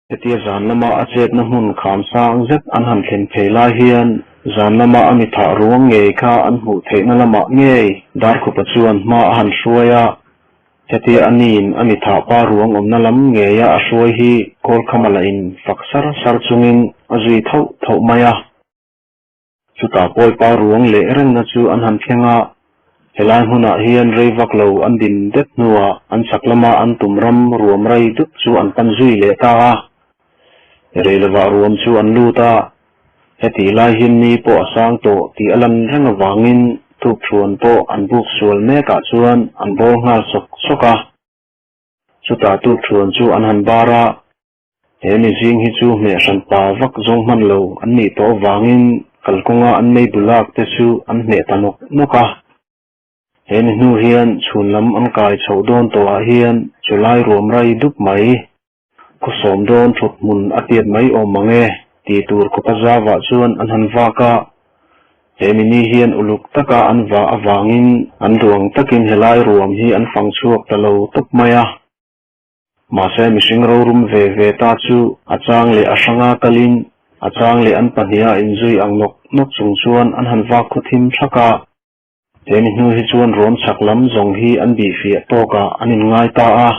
Hetia zan lama a chetna hmun kham sang zet an han thlen phei lai hian zan lama a mi thah ruang ngei kha an hmuh theihna lamah ngei Darkhupa chuan hma a han hruai a. Hetia a niin a mi thah pa ruang awmna lam ngeia a hruai hi Kawlkhama lah in fak sar sar chungin a zui thauh thauh mai a. Chutah Pawipa ruang leh rengna chu an han thleng a, helai hmunah hian rei vak lo an din det hnuah an chhak lama an tum ram ruam rai dup chu an pan zui leh ta a. Rei lovah ruam chu an lut a, hetih lai hian ni pawh a sang tawh tih a lan reng avangin tukthuan pawh an buk sual mekah chuan an bawl nghal sawk sawk a. Chutah tukthuan chu an han bar a. He mi zing hi chu hmeh hran pa vak zawng hman lo an nih tawh avangin kalkawnga an mei bulak te chu an hmeh ta nawk nawk a. He mi hnu hian chhun lam an kai chhoh dawn tawhah hian chulai ruam rai dup mai, khaw sawm dawn thut hmun a tiat mai awm mang e tih tur khawpa zavah chuan an han vak a. He mi ni hian uluk taka an vah avangin an ruang takin helai ruam hi an fang chhuak ta lo tawp mai a. Mahse mihring rorum ve ve ta chu a chang leh a hranga kalin a chang leh an pahniha inzui ang nawk nawk chung chuan an han vak khaw thim thak a. He mi hnu hi chuan ruam chhak lam zawng hi an bih fiah tawkah an inngai ta a.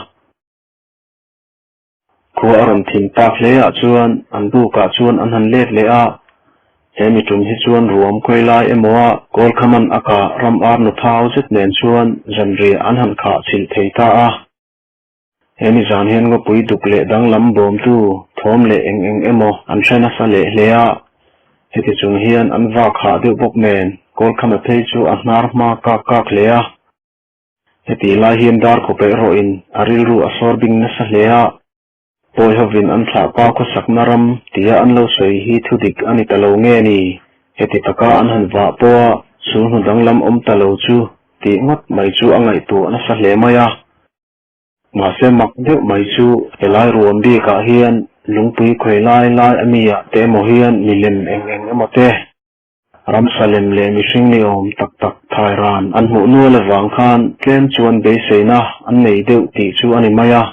Khua a rawn thim tak hle ah chuan an bukah chuan an han let leh a. He mi tum hi chuan ruam khawi lai emaw a Kawlkhaman a kah ram ar nu thau zet nen chuan zanriah an han khah chhilh thei ta a. He mi zan hian ngawpui duk leh danglam bawmtu thawm leh eng eng emaw an hre nasa leh hle a, heti chung hian an vak hah deuh bawk nen Kawlkhama phei chu a hnar hma kak kak hle a. Hetih lai hian Darkhawp erawhin a rilru a sawr bing nasa hle a, Pawi hovin an thlah pa khawsakna ram tia an lo sawi hi thudik a ni ta lo nge ni? Heti taka an han vah pawha sulhnu danglam awm ta lo chu tih ngawt mai chu a ngaihtuah nasa hle mai a. Mahse mak deuh mai chu helai ruam bikah hian lungpui khawi lai lai a mi ah te emaw hian milem eng eng emaw te, ramsa lem leh mihring ni awm tak tak thai ran an hmuh nual avang khan tlem chuan beiseina an nei deuh tih chu a ni mai a.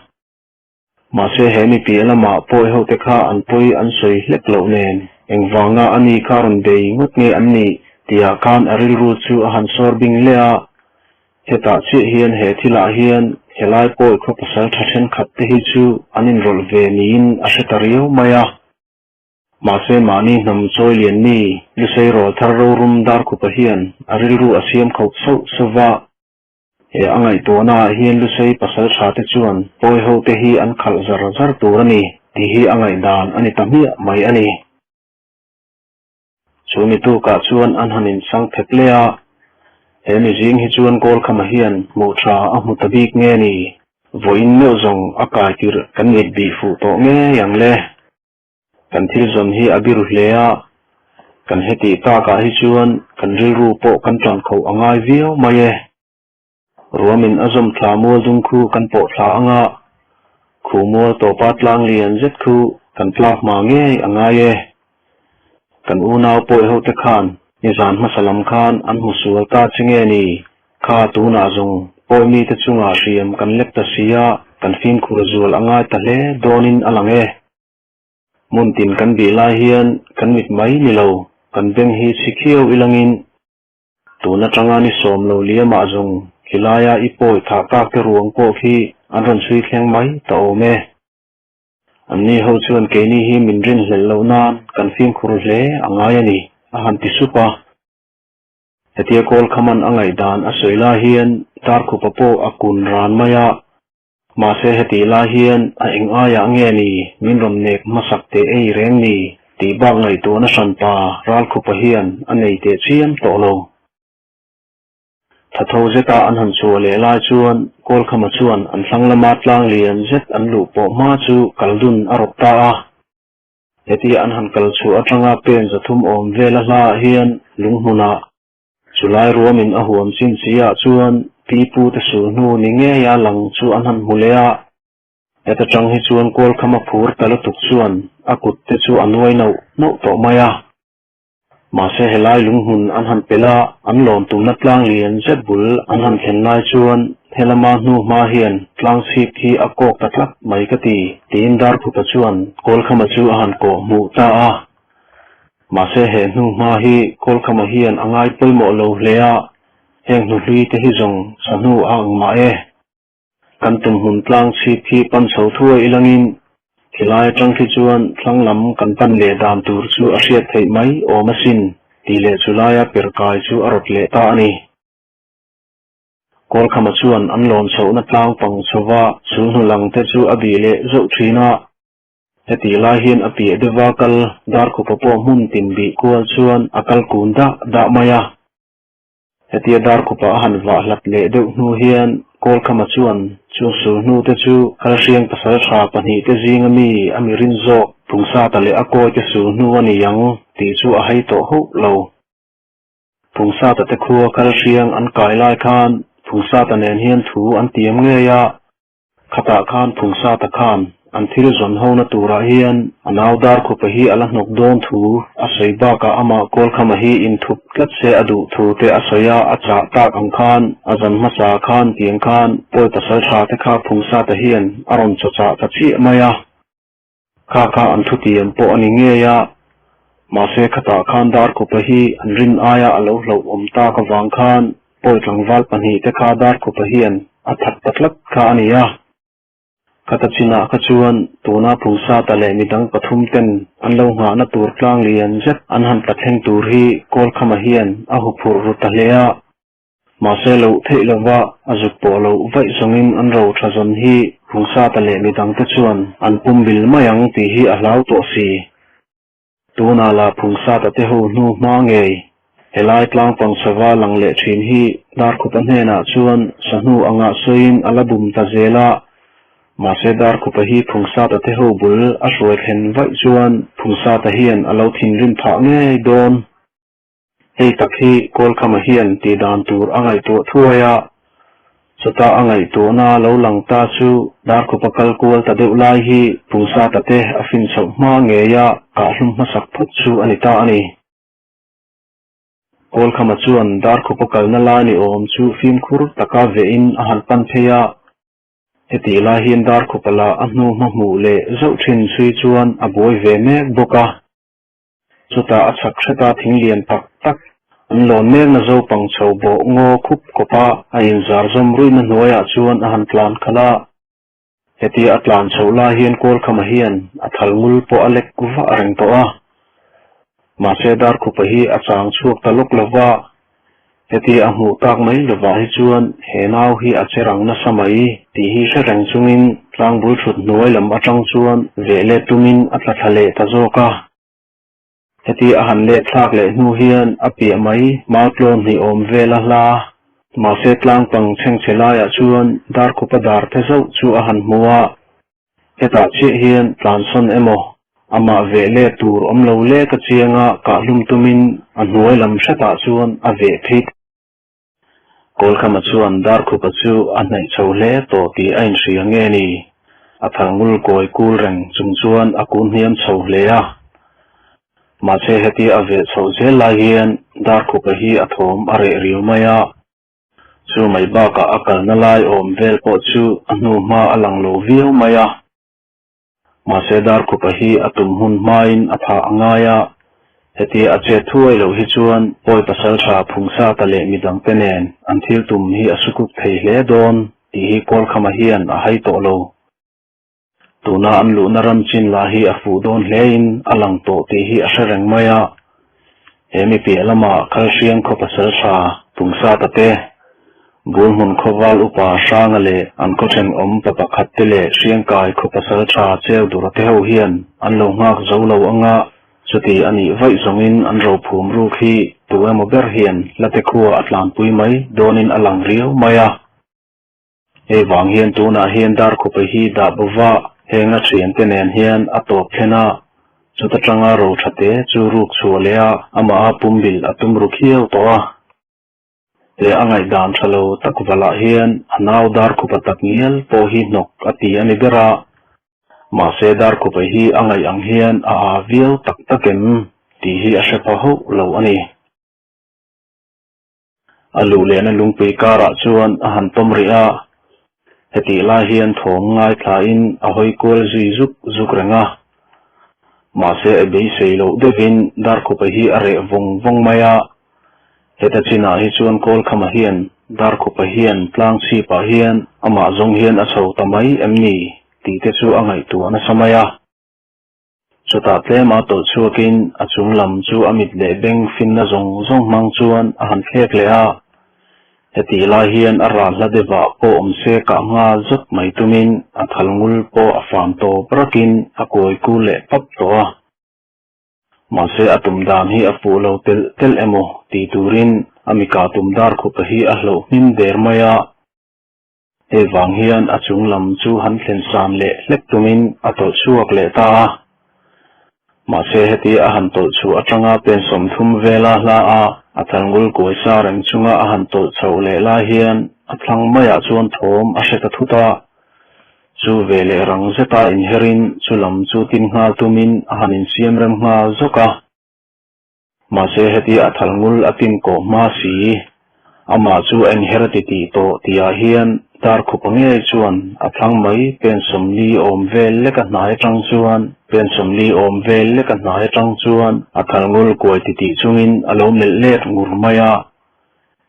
Mahse he mi piah lamah pawi ho te kha an pawi an sawi hlek loh nen engvanga a ni kha rawn bei ngawt nge an nih tihah khan a rilru chu a han sawr bing leh a. Hetah chiah hian he thilah hian helai pawi khaw pasal tha thenkhat te hi chu an inrawlh ve niin a hre ta riau mai a. Mahse mahni hnam chawi lian mi Lusei rawl thar rorum Darkhupa hian a rilru a siam khauh sauh sauh va. He a ngaihtuahna ah hian Lusei pasal tha te chuan pawi ho te hi an khalh zar zar tur a ni tih hi a ngaihdan a ni ta hmiah mai a ni. Chu mi tukah chuan an han insang phek leh a, he mi zing hi chuan Kawlkhama hian hmuh tha a hmu ta bik nge ni? Vawiin meuh zawng a kai tirh kan mit bih fuh tawh ngei ang le. Kan thil zawn hi a biru hle a, kan hetih takah hi chuan kan rilru pawh kan tan kho a ngai viau mai e. Ruamin a zawm thla mual dung khu kan pawh thla ang a, khu mual tawpa tlang lian zet khu kan tlak hma ngei a ngai e. Kan unau pawi ho te khan nizan hmasa lam khan an hmu sual ta che nge ni? Kha tunah zawng pawi mite chungah hriam kan lek ta si a, kan fimkhur zual a ngai ta hle dawnin a lang e. Hmun tin kan bih lai hian kan mit mai ni lo, kan beng hi chhi khiau ilangin Tun atanga ni sawm lo liamah zawng khilaia i pawi thah tak te ruang pawh khi an rawn chhui thleng mai ta awm e. Anni ho chuan keini hi min rinhlelh loh nan kan fimkhur hle a ngai a ni, a han ti sup a. Hetia Kawlkhaman a ngaihdan a sawi lai hian Darkhupa pawh a kun ran mai a. Mahse hetih lai hian a eng aiah nge ni min rawn nek hmasak teh ei reng ni tih bak ngaihtuahna hranpa Ralkhupa hian a nei teh chiam tawh lo. Thatho zeta an han chhuah leh lai chuan Kawlkhama chuan an thlang lama tlang lian zet an luh pawh hma chu kal dun a rawt ta a. Hetia an han kal chhuah atanga pen 300 awm vela hlaah hian lunghmunah Chulai ruamin a huam chin si ah chuan pi pu te sul hnu ni ngei a lang chu an han hmu leh a. Heta tang hi chuan Kawlkham a phur ta lutuk chuan a kut te chu a nuai nauh nauh tawh mai a. Mahse helai lunghmun an han pel a, an lawm tumna tlang lian zet bul an han thlen lai chuan Helama hnu hma hian tlang chhip hi a kawk ta tlat mai ka ti, tiin Darkhupa chuan Kawlkhama chu a han kawh hmuh ta a. Mahse he hnu hma hi Kawlkhama hian a ngai pawimawh lo hle a, heng hnuhlui te hi zawng sa hnu a ang mah e. Kan tum hmun tlang chhip hi pan chho thuai ilangin khilai atang khi chuan thlang lam kan pan leh dan tur chu a hriat theih mai awm asin tih leh chulaia perkai chu a rawt leh ta a ni. Kawlkhama chuan an lawn chhohna tlang pang chhova chu hnu lang te chu a bih leh zauh thin a. Hetih lai hian a piah deuha kal Darkhupa pawh hmun tin bih kual chuan a kal kun dah dah mai a. Hetia Darkhupa a han vah hlat leh deuh hnu hian Kawlkhama chuan chu sulhnu te chu Kalhriang pasaltha pahnihte zinga mi a mi rin zawk Phungsata leh a kawite sulhnu a ni ang tih chu a hai tawh hauh lo. Phungsata te khua Kalhriang an kai lai khan Phungsata nen hian thu an tiam ngei a. Khatah khan Phungsata khan an thil zawn hona turah hian a nau Darkhupa hi a la hnawk dawn thu a sawi bakah amah Kawlkhama hi inthup tlat se a duh thu te a sawi a, a chah tak ang khan a zan hmasa khan tiang khan pawi pasal tha te kha Phungsata hian a rawn chawchah ta chiah mai a. Kha kha an thutiam pawh a ni ngei a, mahse khatah khan Darkhupa hi an rin aia a lo hlauhawm tak avang khan pawi tlangval pahnihte kha Darkhupa hian a that ta tlat kha a ni a. Khata chinah kha chuan tuna Phungsata leh midang pathum ten an lo nghahna tur tlang lian zet an han tla thleng tur hi Kawlkhama hian a huphurh ru ta hle a. Mahse loh theih lova a zuk pawh loh vaih zawngin an ro tha zawn hi Phungsata leh midangte chuan an pum bil mai ang tih hi a hlau tawh si. Tunah lah Phungsata te ho hnu hma ngei helai tlang pangchhava lang leh thin hi Darkhupa hnenah chuan sahnu angah sawiin a la bum ta zel a. Mahse Darkhupa hi Phungsata te ho bul a hruai thlen vaih chuan Phungsata hian a lo thinrim phah ngei dawn. Hei tak hi Kawlkhama hian tih dan tur a ngaihtuah thuai a, chutah a ngaihtuahna lo lang ta chu Darkhupa kal kual ta deuh lai hi Pungsata te a fin chhoh hma ngei a kahhlum hmasak phawt chu a ni ta a ni. Kawlkhama chuan Darkhupa kalna lai ni awm chu fimkhur taka vehin a han pan phei a, hetih lai hian Darkhupa lah a hnu hma hmuh leh zauh thin chhui chuan a buai ve mek bawk a. Chutah a chhak hreta thing lian tak tak an lawn mekna zopang chho bawh ngaw khup kawp a, a inzar zawm ruihna hnuaiah chuan a han tlan khalh a. Hetia a tlan chhoh lai hian Kawlkhama hian a thal ngul pawh a lek vah reng tawh a. Mahse Darkhupa hi a chang chhuak ta lawk lo va, Hetia a hmuh tak mai lovah hi chuan he nau hi a che rang nasa mai tih hi hre reng chungin tlangbul thut hnuai lam atang chuan veh let tumin a tla thla leh ta zawk a. Hetia a han let thlak leh hnu hian a piah mai mautlawn hnih awm vel a hla. Mahse tlangpang chhengchhe laiah chuan Darkhupa dar the zauh chu a han hmu a. Hetah chiah hian tlansawn emaw, amah veh let tur awm lo lek a chianga kahhlum tumin a hnuai lam hretah chuan a veh phei. Kawlkhama chuan Darkhupa chu a hnaih chho hle tawh tih a inhria nge ni? A thal ngul kawi kul reng chung chuan a kun hniam chho hle a. Mahse hetia a veh chhoh zel lai hian Darkhupa hi a thawm a reh riau mai a. Chu mai bakah a kalna lai awm vel pawh chu a hnu hma a lang lo viau mai a. Mahse Darkhupa hi a tum hun hmain a phah a ngai a, hetia a chet thuai loh hi chuan pawi pasaltha Phungsata leh midangte nen an thil tum hi a sukuk thei hle dawn tih hi Kawlkhama hian a hai tawh lo. Tuna an luhna ram chin lah hi a fuh dawn hlein a lang tawh tih hi a hre reng mai a. He mi piah lama Khalhriang khaw pasaltha Pungsata te, Bulhmun khawval upa Hranga leh an khaw thenawm pa pakhat te leh Hriangkai khaw pasaltha Cheudura te ho hian an lo nghak zo lo anga chuti a nih vaih zawngin an rophum ruk hi tu emaw ber hian Hlate khua a tlanpui mai dawnin a lang riau mai a. Hei vang hian tunah hian Darkhupa hi dah bo va, heng a thiante nen hian a tawp thlen a, chuta tanga ro tha te chu ruk chhuah leh a, amah a pumbilh a tum ru khiau tawh a. He a ngaihdan tha lo tak valah hian a nau Darkhupa tak ngial pawh hi hnawk a ti a ni ber a, mahse Darkhupa hi a ngaih ang hian a aa viau tak tak em tih hi a hre pha hauh lo a ni. A luh lehna lungpui karah chuan a han tawm rih a, hetih lai hian thawm ngaithlain a hawi kual zui zuk zuk reng a. Mahse a beisei loh deuhin Darkhupa hi a reh vawng vawng mai a, heta chinah hi chuan Kawlkhama hian Darkhupa hian tlang chhipah hian amah zawng hian a chho ta mai em ni tih te chu a ngaihtuah nasa mai a. Chutah tlema tawlh chhuakin a chung lam chu a mit leh beng finna zawng zawng hmang chuan a han thlek leh a. Hetih lai hian a ral hla deuhah pawh awm se kah nghal zawt mai tumin a thal ngul pawh a fam tawp rakin a kawi kul leh pap tawh a. Mahse a tum dan hi a fuh lo telh telh emaw tih turin a mikah tum dar khupa hi a hloh hmim der mai a. Hei vang hian a chung lam chu han thlen san leh hlek tumin a tawlh chhuak leh ta a. Mahse heti a han tawlh chhuah atanga pen 30 vela hla a, a thalngul kuai sa reng chunga a han tawlh chhoh leh lai hian a thlang maiah chuan thawm a hre ta thut a. Chu ve leh rang zeta inherin chu lam chu tin nghal tumin a han insiam rem nghal zawk a. Mahse heti a thal ngul a tin kawh hma si, amah chu a inher ti tih tawh tihah hian dar khupa ngei chuan a thlang mai pen 40 awm vel lek a hnai atang chuan pen 40 awm vel lek a hnai atang chuan a thal ngul kuai ti tih chungin a lo melh let ngur mai a.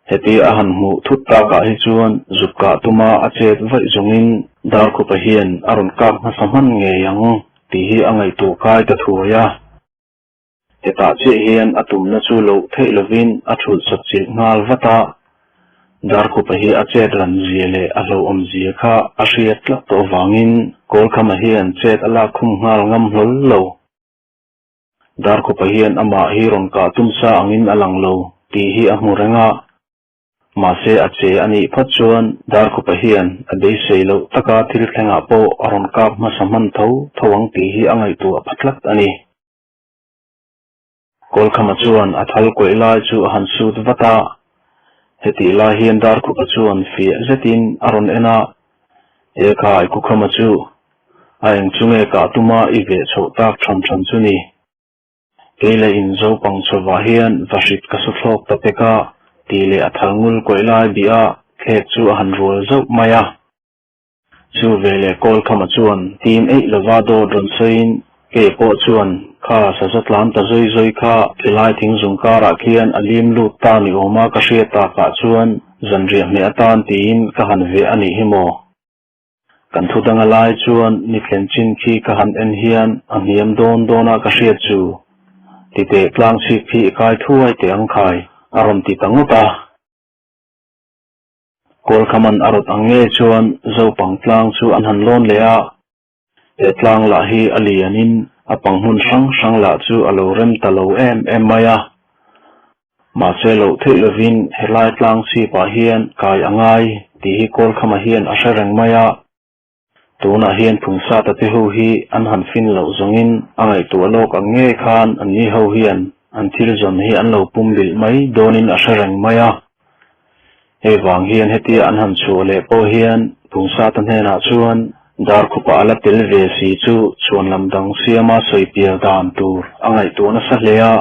Heti a han hmuh thut takah hi chuan zuk kah tuma a chet vaih zawngin dar khupa hian a rawn kap hmasa hman ngei ang tih hi a ngaihtuah kai ta thuai a. Hetah chiah hian a tumna chu loh theih lovin a thulh chawp chilh nghal vat a, Darkhupa hi a chet ran zia leh a hlauhawm zia kha a hriat tlat tawh avangin Kawlkhama hian chet a lak khum nghal ngam hlawl lo. Darkhupa hian amah hi rawn kah tum sa angin a lang lo tih hi a hmu reng a, mahse a che a nih phawt chuan Darkhupa hian a beisei loh taka thil thlengah pawh a rawn kap hmasa hman tho tho ang tih hi a ngaihtuah pha tlat a ni. Kawlkhama chuan a thal kuaih lai chu a han sut vat a, hetih lai hian Darkhupa chuan fiah zetin a rawn en a, He khai Kukhama chu a eng chu nge kah tuma i veh chhoh tak than than chu ni? Kei leh in Zopang chhovah hian vahrit ka su thlawk ta pek a, tih leh a thal ngul kuaih lai bih a thlek chu a han rual zauh mai a. Chu veleh Kawlkhama chuan tim eih lova dawt rawn sawiin kei pawh chuan kha saza tlan ta zui zui kha khilai thing zung karah khian a lim lut ta ni awma ka hriat takah chuan zanriah hmeh atan tiin ka han veh a nih hi maw. Kan thu danga lai chuan ni thlen chin khi ka han en hian a hniam dawn dawna ka hriat chu titeh tlang chhip hi i kai thuai teh ang khai a rawn ti ta ngawt a. Kawlkhaman a rawt ang ngei chuan Zopang tlang chu an han lawn leh a, he tlang lah hi a lianin a pang hmun hrang hrang lah chu a lo rem ta lo em em mai a. Mahse loh theih lovin helai tlang chhipah hian kai a ngai tih hi Kawlkhama hian a hre reng mai a. Tunah hian Phungsata te ho hi an han fin loh zawngin a ngaihtuah lawk ang ngei khan anni ho hian an thil zawn hi an lo pum bilh mai dawnin a hre reng mai a. Hei vang hian hetia an han chhuah leh pawh hian Phungsata hnenah chuan Darkhupa a la tel ve si chu chhuanlam dang siama sawi pial dan tur a ngaihtuah nasa hle a.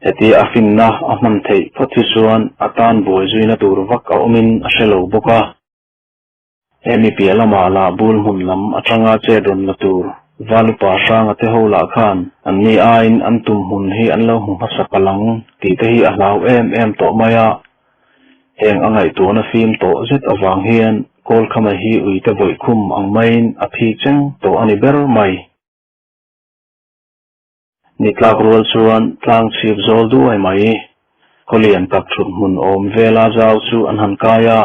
Hetia a finna a hman theih phawt hi chuan a tan buai zuina tur vak a awmin a hre lo bawk a. He mi piah lamah lah bul hmun lam atanga chet rawn la tur Valupa Hranga te ho lah khan anni aiin an tum hmun hi an lo hmu hmasa palang tih te hi a hlau em em tawh mai a. Heng a ngaihtuahna fim tawh zet avang hian Kawlkhama hi uite vawihkhum ang maiin a phi cheng tawh a ni ber mai. Ni tlak rual chuan tlang chhip zawl duai mai. Khawlian tak thut hmun awm vela zau chu an han kai a.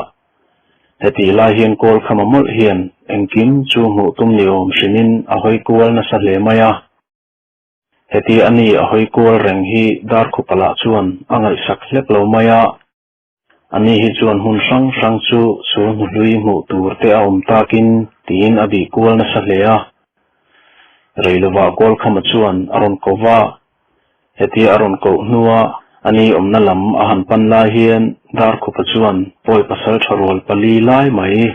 Hetih lai hian kawl khama mawlh hian engkim chu hmuh tum ni awm hrimin a hawi kual nasa hle mai a. Heti a ni a hawi kual reng hi Darkhupa lah chuan a ngaihsak hlek lo mai a. Ani hi chuan hmun hrang hrang chu sul hmuhlui hmuh tur te a awm takin tiin a bih kual nasa hle a. Reilovah Kawlkhama chuan a rawn ko va, hetia a rawn koh hnua ani awmna lam a han pan lai hian Darkhupa chuan pawi pasal tha rual pali lai mai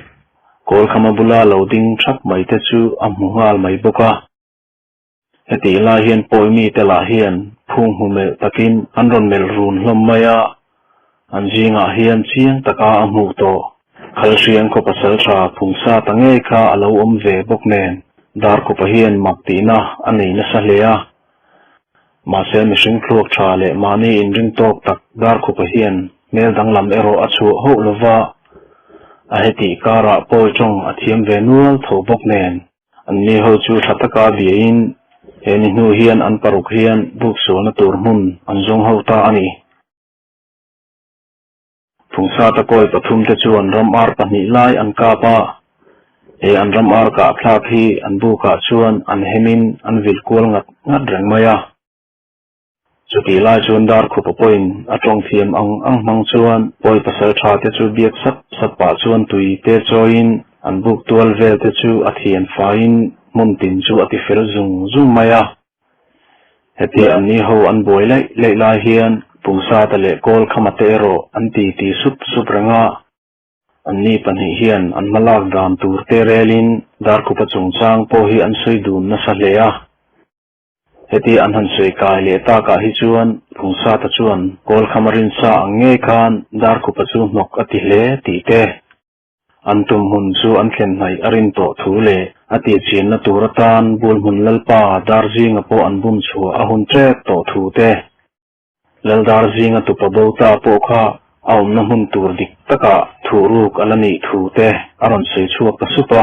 Kawlkhama bula lo ding thap mai te chu a hmu nghal mai bawk a. Hetih lai hian pawi mite lah hian phung hmu melh takin an rawn melh run hlawm mai a. An zingah hian chiang taka a hmuh tawh. Khalhriang khaw pasaltha phungsa ta ngei kha a lo awm ve bawk nen Darkhupa hian mak tihna a nei nasa hle a. Mahse mihring thluak tha leh mahni inring tawk tak Darkhupa hian hmel danglam erawh a chhuah hauh lova, a hetih karah pawi tawng a thiam ve nual tho bawk nen. Anni ho chu tha taka biain he ni hnu hian an paruk hian buk sualna tur hmun an zawng ho ta a ni. Phungsata kawi pathumte chuan ram ar pahnih lai an kap a, he an ram ar kah thlak hi an bukah chuan an hemin an vilh kual ngat ngat reng mai a. Chutih lai chuan Darkhupa pawhin a tawng thiam ang ang hmang chuan pawi pasal tha te chu biak sap sap pah chuan tui te chawiin an buk tual vel te chu a thian faiin hmun tin chu a ti fel zung zung mai a. Hetia anni ho an buai laih laih lai hian Pungsata leh Kawlkhama te erawh an ti ti sup sup reng a. Anni pahnih hian an hma lak dan tur te relin Darkhupa chungchang pawh hi an sawi dun nasa hle a. Hetia an han sawi kai leh takah hi chuan Pungsata chuan Kawlkhama rinsa ang ngei khan Darkhupa chu hnawk a ti hle tih te, An tum hmun chu an thlen hnaih a rin tawh thu leh a tihchianna tur atan Bulhmun Lalpa Darzinga pawh an bum chhuah a hun ṭep tawh thu te, Lal Darzinga tupa bo ta pawh kha a awmna hmun tur dik takah thuhruk a la nih thu te a rawn sawi chhuak ta sup a.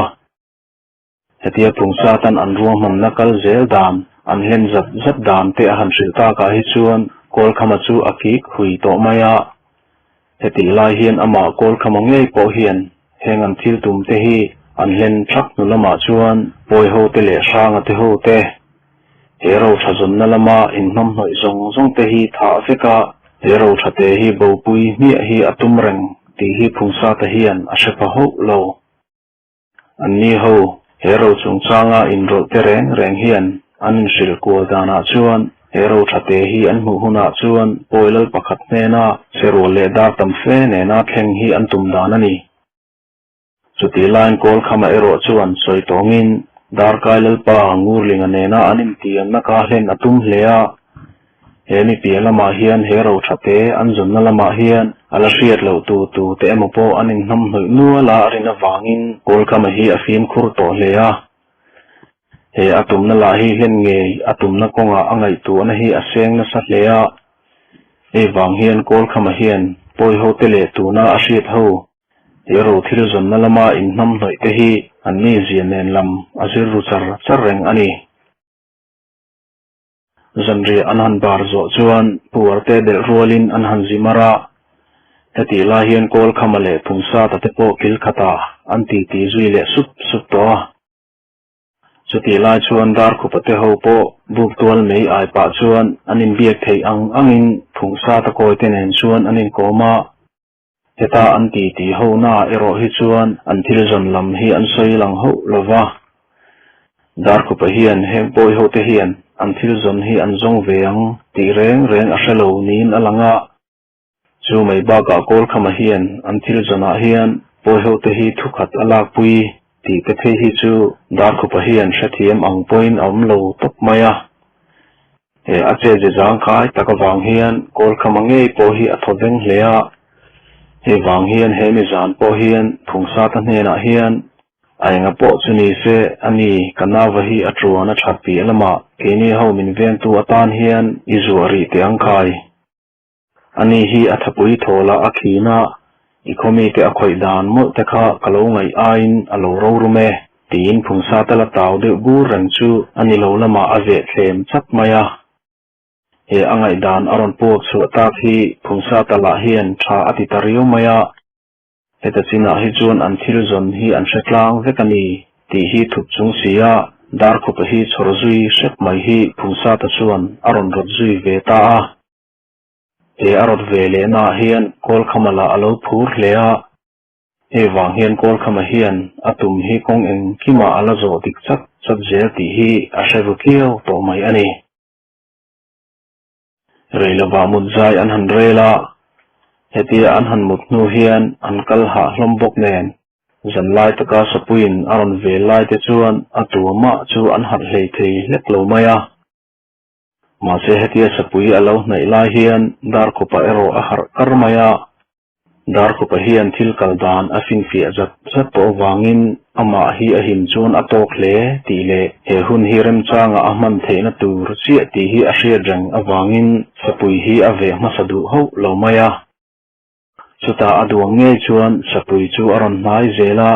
Hetia Phungsatan an ruahmanna kal zel dan, an hlen zat zat dan te a han hrilh takah hi chuan Kawlkhama chu a kik hui tawh mai a. Hetih lai hian amah Kawlkhama ngei pawh hian heng an thil tum te hi an hlen thak hnu lamah chuan Pawi ho te leh Hranga te ho te, he rotha zawnna lama inhnawmhnawih zawng zawng te hi thah vek a, he rotha te hi bopui hmiah hi a tum reng tih hi Phungsata hian a hre pha hauh lo. Anni ho, he ro chungchanga inrawlh te reng reng hian an inhrilh kual danah chuan he ro thate hi an hmuh hunah chuan pawi lal pakhat hnena che rual leh dar tam fe nena thleng hi an tum dan a ni. Chutih laiin Kawlkhama erawh chuan sawi tawngin Darkai Lalpa Ngurlinga nena an intiamna ka hlen a tum hle a, He mi piah lamah hian he ro tha te an zawnna lamah hian a la hriat loh tu tu te emaw pawh an inhnamhnawih nual a rin avangin Kawlkhama hi a fimkhur tawh hle a. He a tumna lah hi hlen ngei a tumna kawngah a ngaihtuahna hi a seng nasa hle a. Hei vang hian Kawlkhama hian pawi ho te leh tuna a hriat ho he ro thil zawnna lama inhnamhnawih te hi an mizia nen lam a zir ru char char reng a ni. Zanriah an han bar zawh chuan puarte belh rualin an han zi mar a, hetih lai hian Kawlkhama leh Phungsata te pawh kil khatah an titi zui leh sup sup tawh a. Chutih lai chuan Darkhupa te ho pawh buk tual mei ai pah chuan an inbiak theih ang angin Phungsata kawite nen chuan an inkawm a. Heta an titi ho na erawh hi chuan an thil zawn lam hi an sawi lang hauh lo va. Darkhupa hian heng pawi ho te hian an thil zawn hi an zawng ve ang tih reng reng a hre lo niin a lang a. Chu mai bakah Kawlkhama hian an thil zawnah hian pawi ho te hi thukhat a lakpui tih te phei hi chu Darkhupa hian hrethiam ang pawhin a awm lo tawp mai a. He a che ze zangkai tak avang hian Kawlkhama ngei pawh hi a thaw veng hle a, hei vang hian he mi zan pawh hian Phungsata hnenah hian a enga pawh chu ni se a ni ka nauva hi a tuan a that piah lamah keini ho min vengtu atan hian i zuah rih teh ang khai. Ani hi a thapui thawl a a khin a, i khawmite a khawih dan mawlh te kha ka lo ngaih aiin a lo rorum e, tiin phungsa tal a tau deuh bur reng chu a ni lo lamah a veh thlem chak mai a. He a ngaihdan a rawn puak chhuah tak hi phungsa talah hian tha a ti ta riau mai a. Heta chinah hi chuan an thil zawn hi an hre tlang vek a ni tih hi thup chung si a, Darkhupa hi chhawr zui hrep mai hi Phungsata chuan a rawn rawt zui ve ta a. He a rawt ve lehnaah hian Kawlkhama lah a lo phur hle a, hei vang hian Kawlkhama hian a tum hi kawng engkimah a la zawh dik chat chat zel tih hi a hre ru tliau tawh mai a ni. Rei lovah mut zai an han rel a, hetia an han mut hnu hian an kal hah hlawm bawk nen, zanlai taka sapuiin a rawn vel lai te chuan a tuamah chu an harh hlei thei hlek lo mai a. Mahse hetia sapui a lo hnaih lai hian Darkhupa erawh a harh kar mai a. Darkhupa hian thil kal dan a finfiah zat zat tawh avangin amah hi a him chuan a tawk hle tih leh he hun hi remchanga a hman theihna tur chiah tih hi a hriat reng avangin sapui hi a veh hmasa duh hauh lo mai a. Chutah a duang ngei chuan sapui chu a rawn hnai zel a,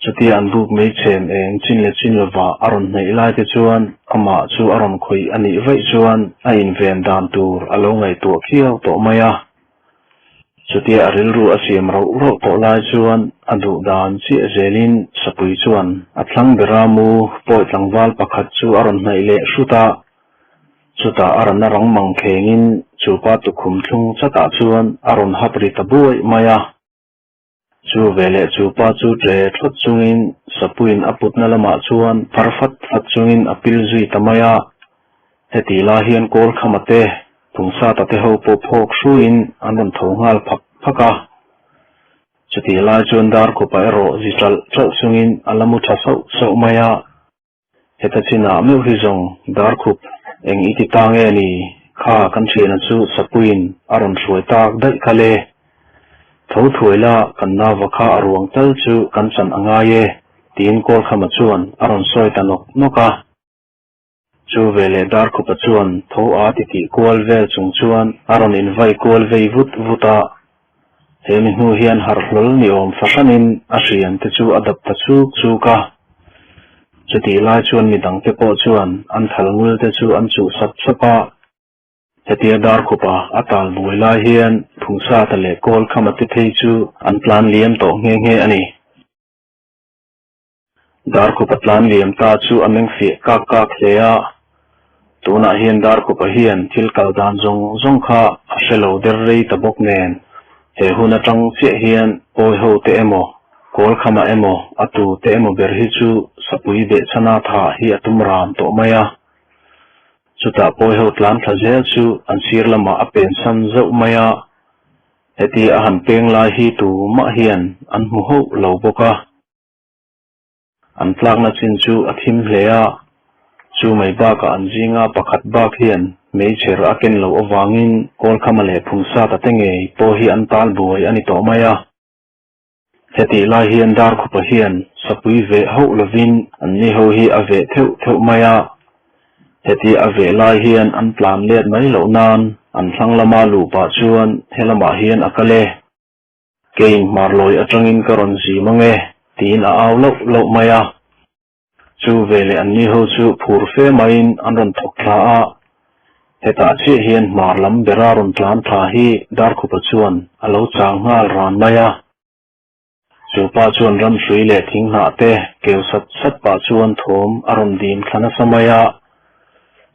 chutia an buk mei chhem eng chin leh chin lova a rawn hnaih lai te chuan amah chu a rawn khawih a nih vaih chuan a inven dan tur a lo ngaihtuah khiau tawh mai a. Chutia a rilru a siam rauh rauh tawh lai chuan a duh dan chiah zelin sapui chuan a thlang bera mu pawi tlangval pakhat chu a rawn hnaih leh hrut a, Chutah a rana rang mang khengin chu pa tukhum thlung chatah chuan a rawn hap ri ta buaih mai a. Chu veleh chu pa chu ṭe thawt chungin sapuiin a putna lamah chuan phar fat fat chungin a pil zui ta mai a. Heti lai hian Kawlkhama te, Phungsata te ho pawh phawk hruiin an rawn tho nghal phak phak a. Chutih lai chuan Darkhupa erawh zi ṭalh ṭalh chungin a la mu ṭha sauh sauh mai a. Heta chinah meuh hi zawng Darkhup eng i ti ta nge ni? Kha kan thiana chu Sapuiin a rawn hruai tak daih kha le. Tho thuai la kan nava kha a ruang tal chu kan chan a ngai e, tiin Kawlkhama chuan a rawn sawi ta nawk nawk a. Chu veleh Darkhupa chuan tho a ti tih kual vel chung chuan a rawn invai kual vei vut vut a. He mi hnu hian harh hlawl ni awm fahranin a hriam te chu a dap ta chuk chuk a. Chutih lai chuan mi dangte pawh chuan an thal ngul te chu an chuh sap sap a. Hetia Darkhupa a tal buai lai hian Phungsata leh Kawlkhama te phei chu an tlan liam tawh nghe nghe a ni. Darkhupa tlan liam ta chu a meng fiah kak kak hle a, tunah hian Darkhupa hian thil kal dan zawng zawng kha a hre lo der rei ta bawk nen, he hun atang chiah hian pawi ho te emaw, Kawlkhama emaw, a tu te emaw ber hi chu sapui behchhana tha hi a tum ram tawh mai a. Chutah pawi ho tlan thla zel chu an sir lamah a pensan zauh mai a, hetia a han peng lai hi tumah hian an hmu hauh lo bawk a. An tlakna chin chu a thim hle a, chu mai bakah an zinga pakhat bak hian meichher a ken loh avangin Kawlkhama leh Phungsata te ngei pawh hi an tal buai a ni tawh mai a. Hetih lai hian Darkhupa hian sapui veh hauh lovin anni ho hi a veh theuh theuh mai a, heti a veh lai hian an tlan let mai loh nan an thlang lama luh pah chuan helamah hian a kal e. Kei hmarlawi atangin ka rawn zim ange, tiin a au lauh lauh mai a. Chu veleh anni ho chu phur fe maiin an rawn thawk thla a. Hetah chiah hian hmar lam bera rawn tlan thla hi Darkhupa chuan a lo chang nghal ran mai a. Chu pa chuan ramhrui leh thinghnah te keu sat sat pah chuan thawm a rawn dim thla nasa mai a.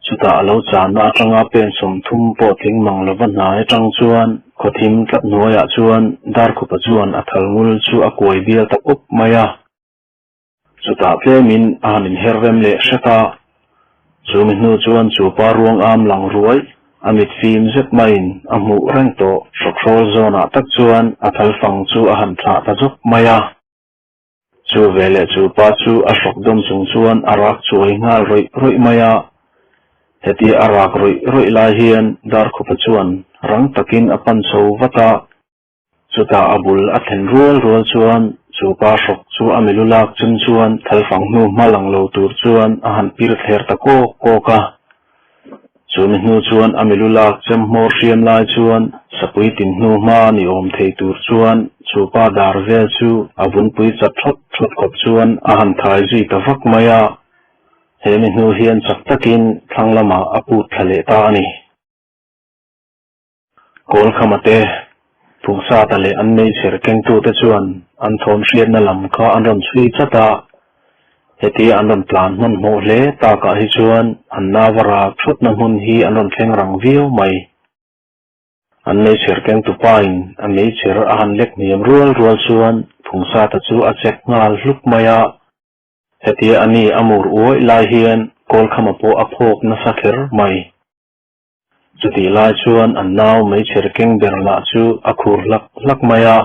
Chutah a lo channa atanga pen 30 pawh tling mang lova hnai atang chuan khawthim tlat hnuaiah chuan Darkhupa chuan a thal ngul chu a kuai bial ta pawp mai a. Chutah tlemin a han inher rem leh hret a, chu mi hnu chuan chu pa ruang am lang ruai a mit fim zet maiin a hmuh reng tawh hrawkhrawl zawnah tak chuan a thal fang chu a han thlah ta zawk mai a. Chu veleh chu pa chu a hrawk dawm chung chuan a rak chuai nghal rawih rawih mai a. Hetia a rak rawih rawih lai hian Darkhupa chuan rang takin a pan chho vat a. Chutah a bul a thlen rual rual chuan chu pa hrawk chu a milu lak chum chuan thalfang hnu hma lang lo tur chuan a han pir thler ta kawk kawk a. Chu mi hnu chuan a milu lak chem hmawr hriam lai chuan sapui tin hnu hma ni awm thei tur chuan chu pa dar vel chu a vunpui chat thawt thawt khawp chuan a han thai zui ta vak mai a. He mi hnu hian chak takin thlang lamah a put thla leh ta a ni. Kawlkhama te, Phungsata leh an meichher kengtute chuan an thawm hriatna lam kha an rawn chhui chat a, hetia an rawn tlan hmanhmawh hle takah hi chuan an nava rak thutna hmun hi an rawn thleng rang viau mai. An meichher kengtupain a meichher a han lek hniam rual rual chuan Phungsata chu a chek nghal hluk mai a, hetia a ni a mur uaih lai hian Kawlkhama pawh a phawk nasa kher mai. Chutih lai chuan an nau meichher keng ber lah chu a khur hlak hlak mai a,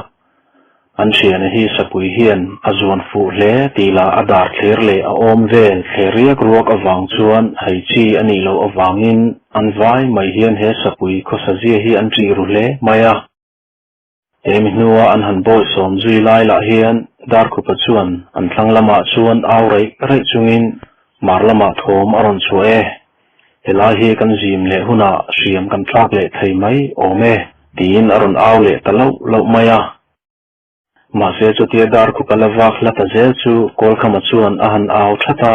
an thiana hi sapui hian a zuan fuh hle tih lah a dar thler leh a awm vel thler riak ruak avang chuan hei chi a nih loh avangin an vai mai hian he sapui khawsa zia hi an ṭih ru hle mai a. He mi hnua an han bawisawm zui lai lah hian Darkhupa chuan an thlang lamah chuan au raih raih chungin hmar lamah thawm a rawn chhuah e. Helai hi kan zim leh hunah hriam kan thlak leh thei mai awm e tiin a rawn au leh ta lauh lauh mai a. Mahse chutia Darkhupa la vak hla ta zel chu Kawlkhama chuan a han au that a,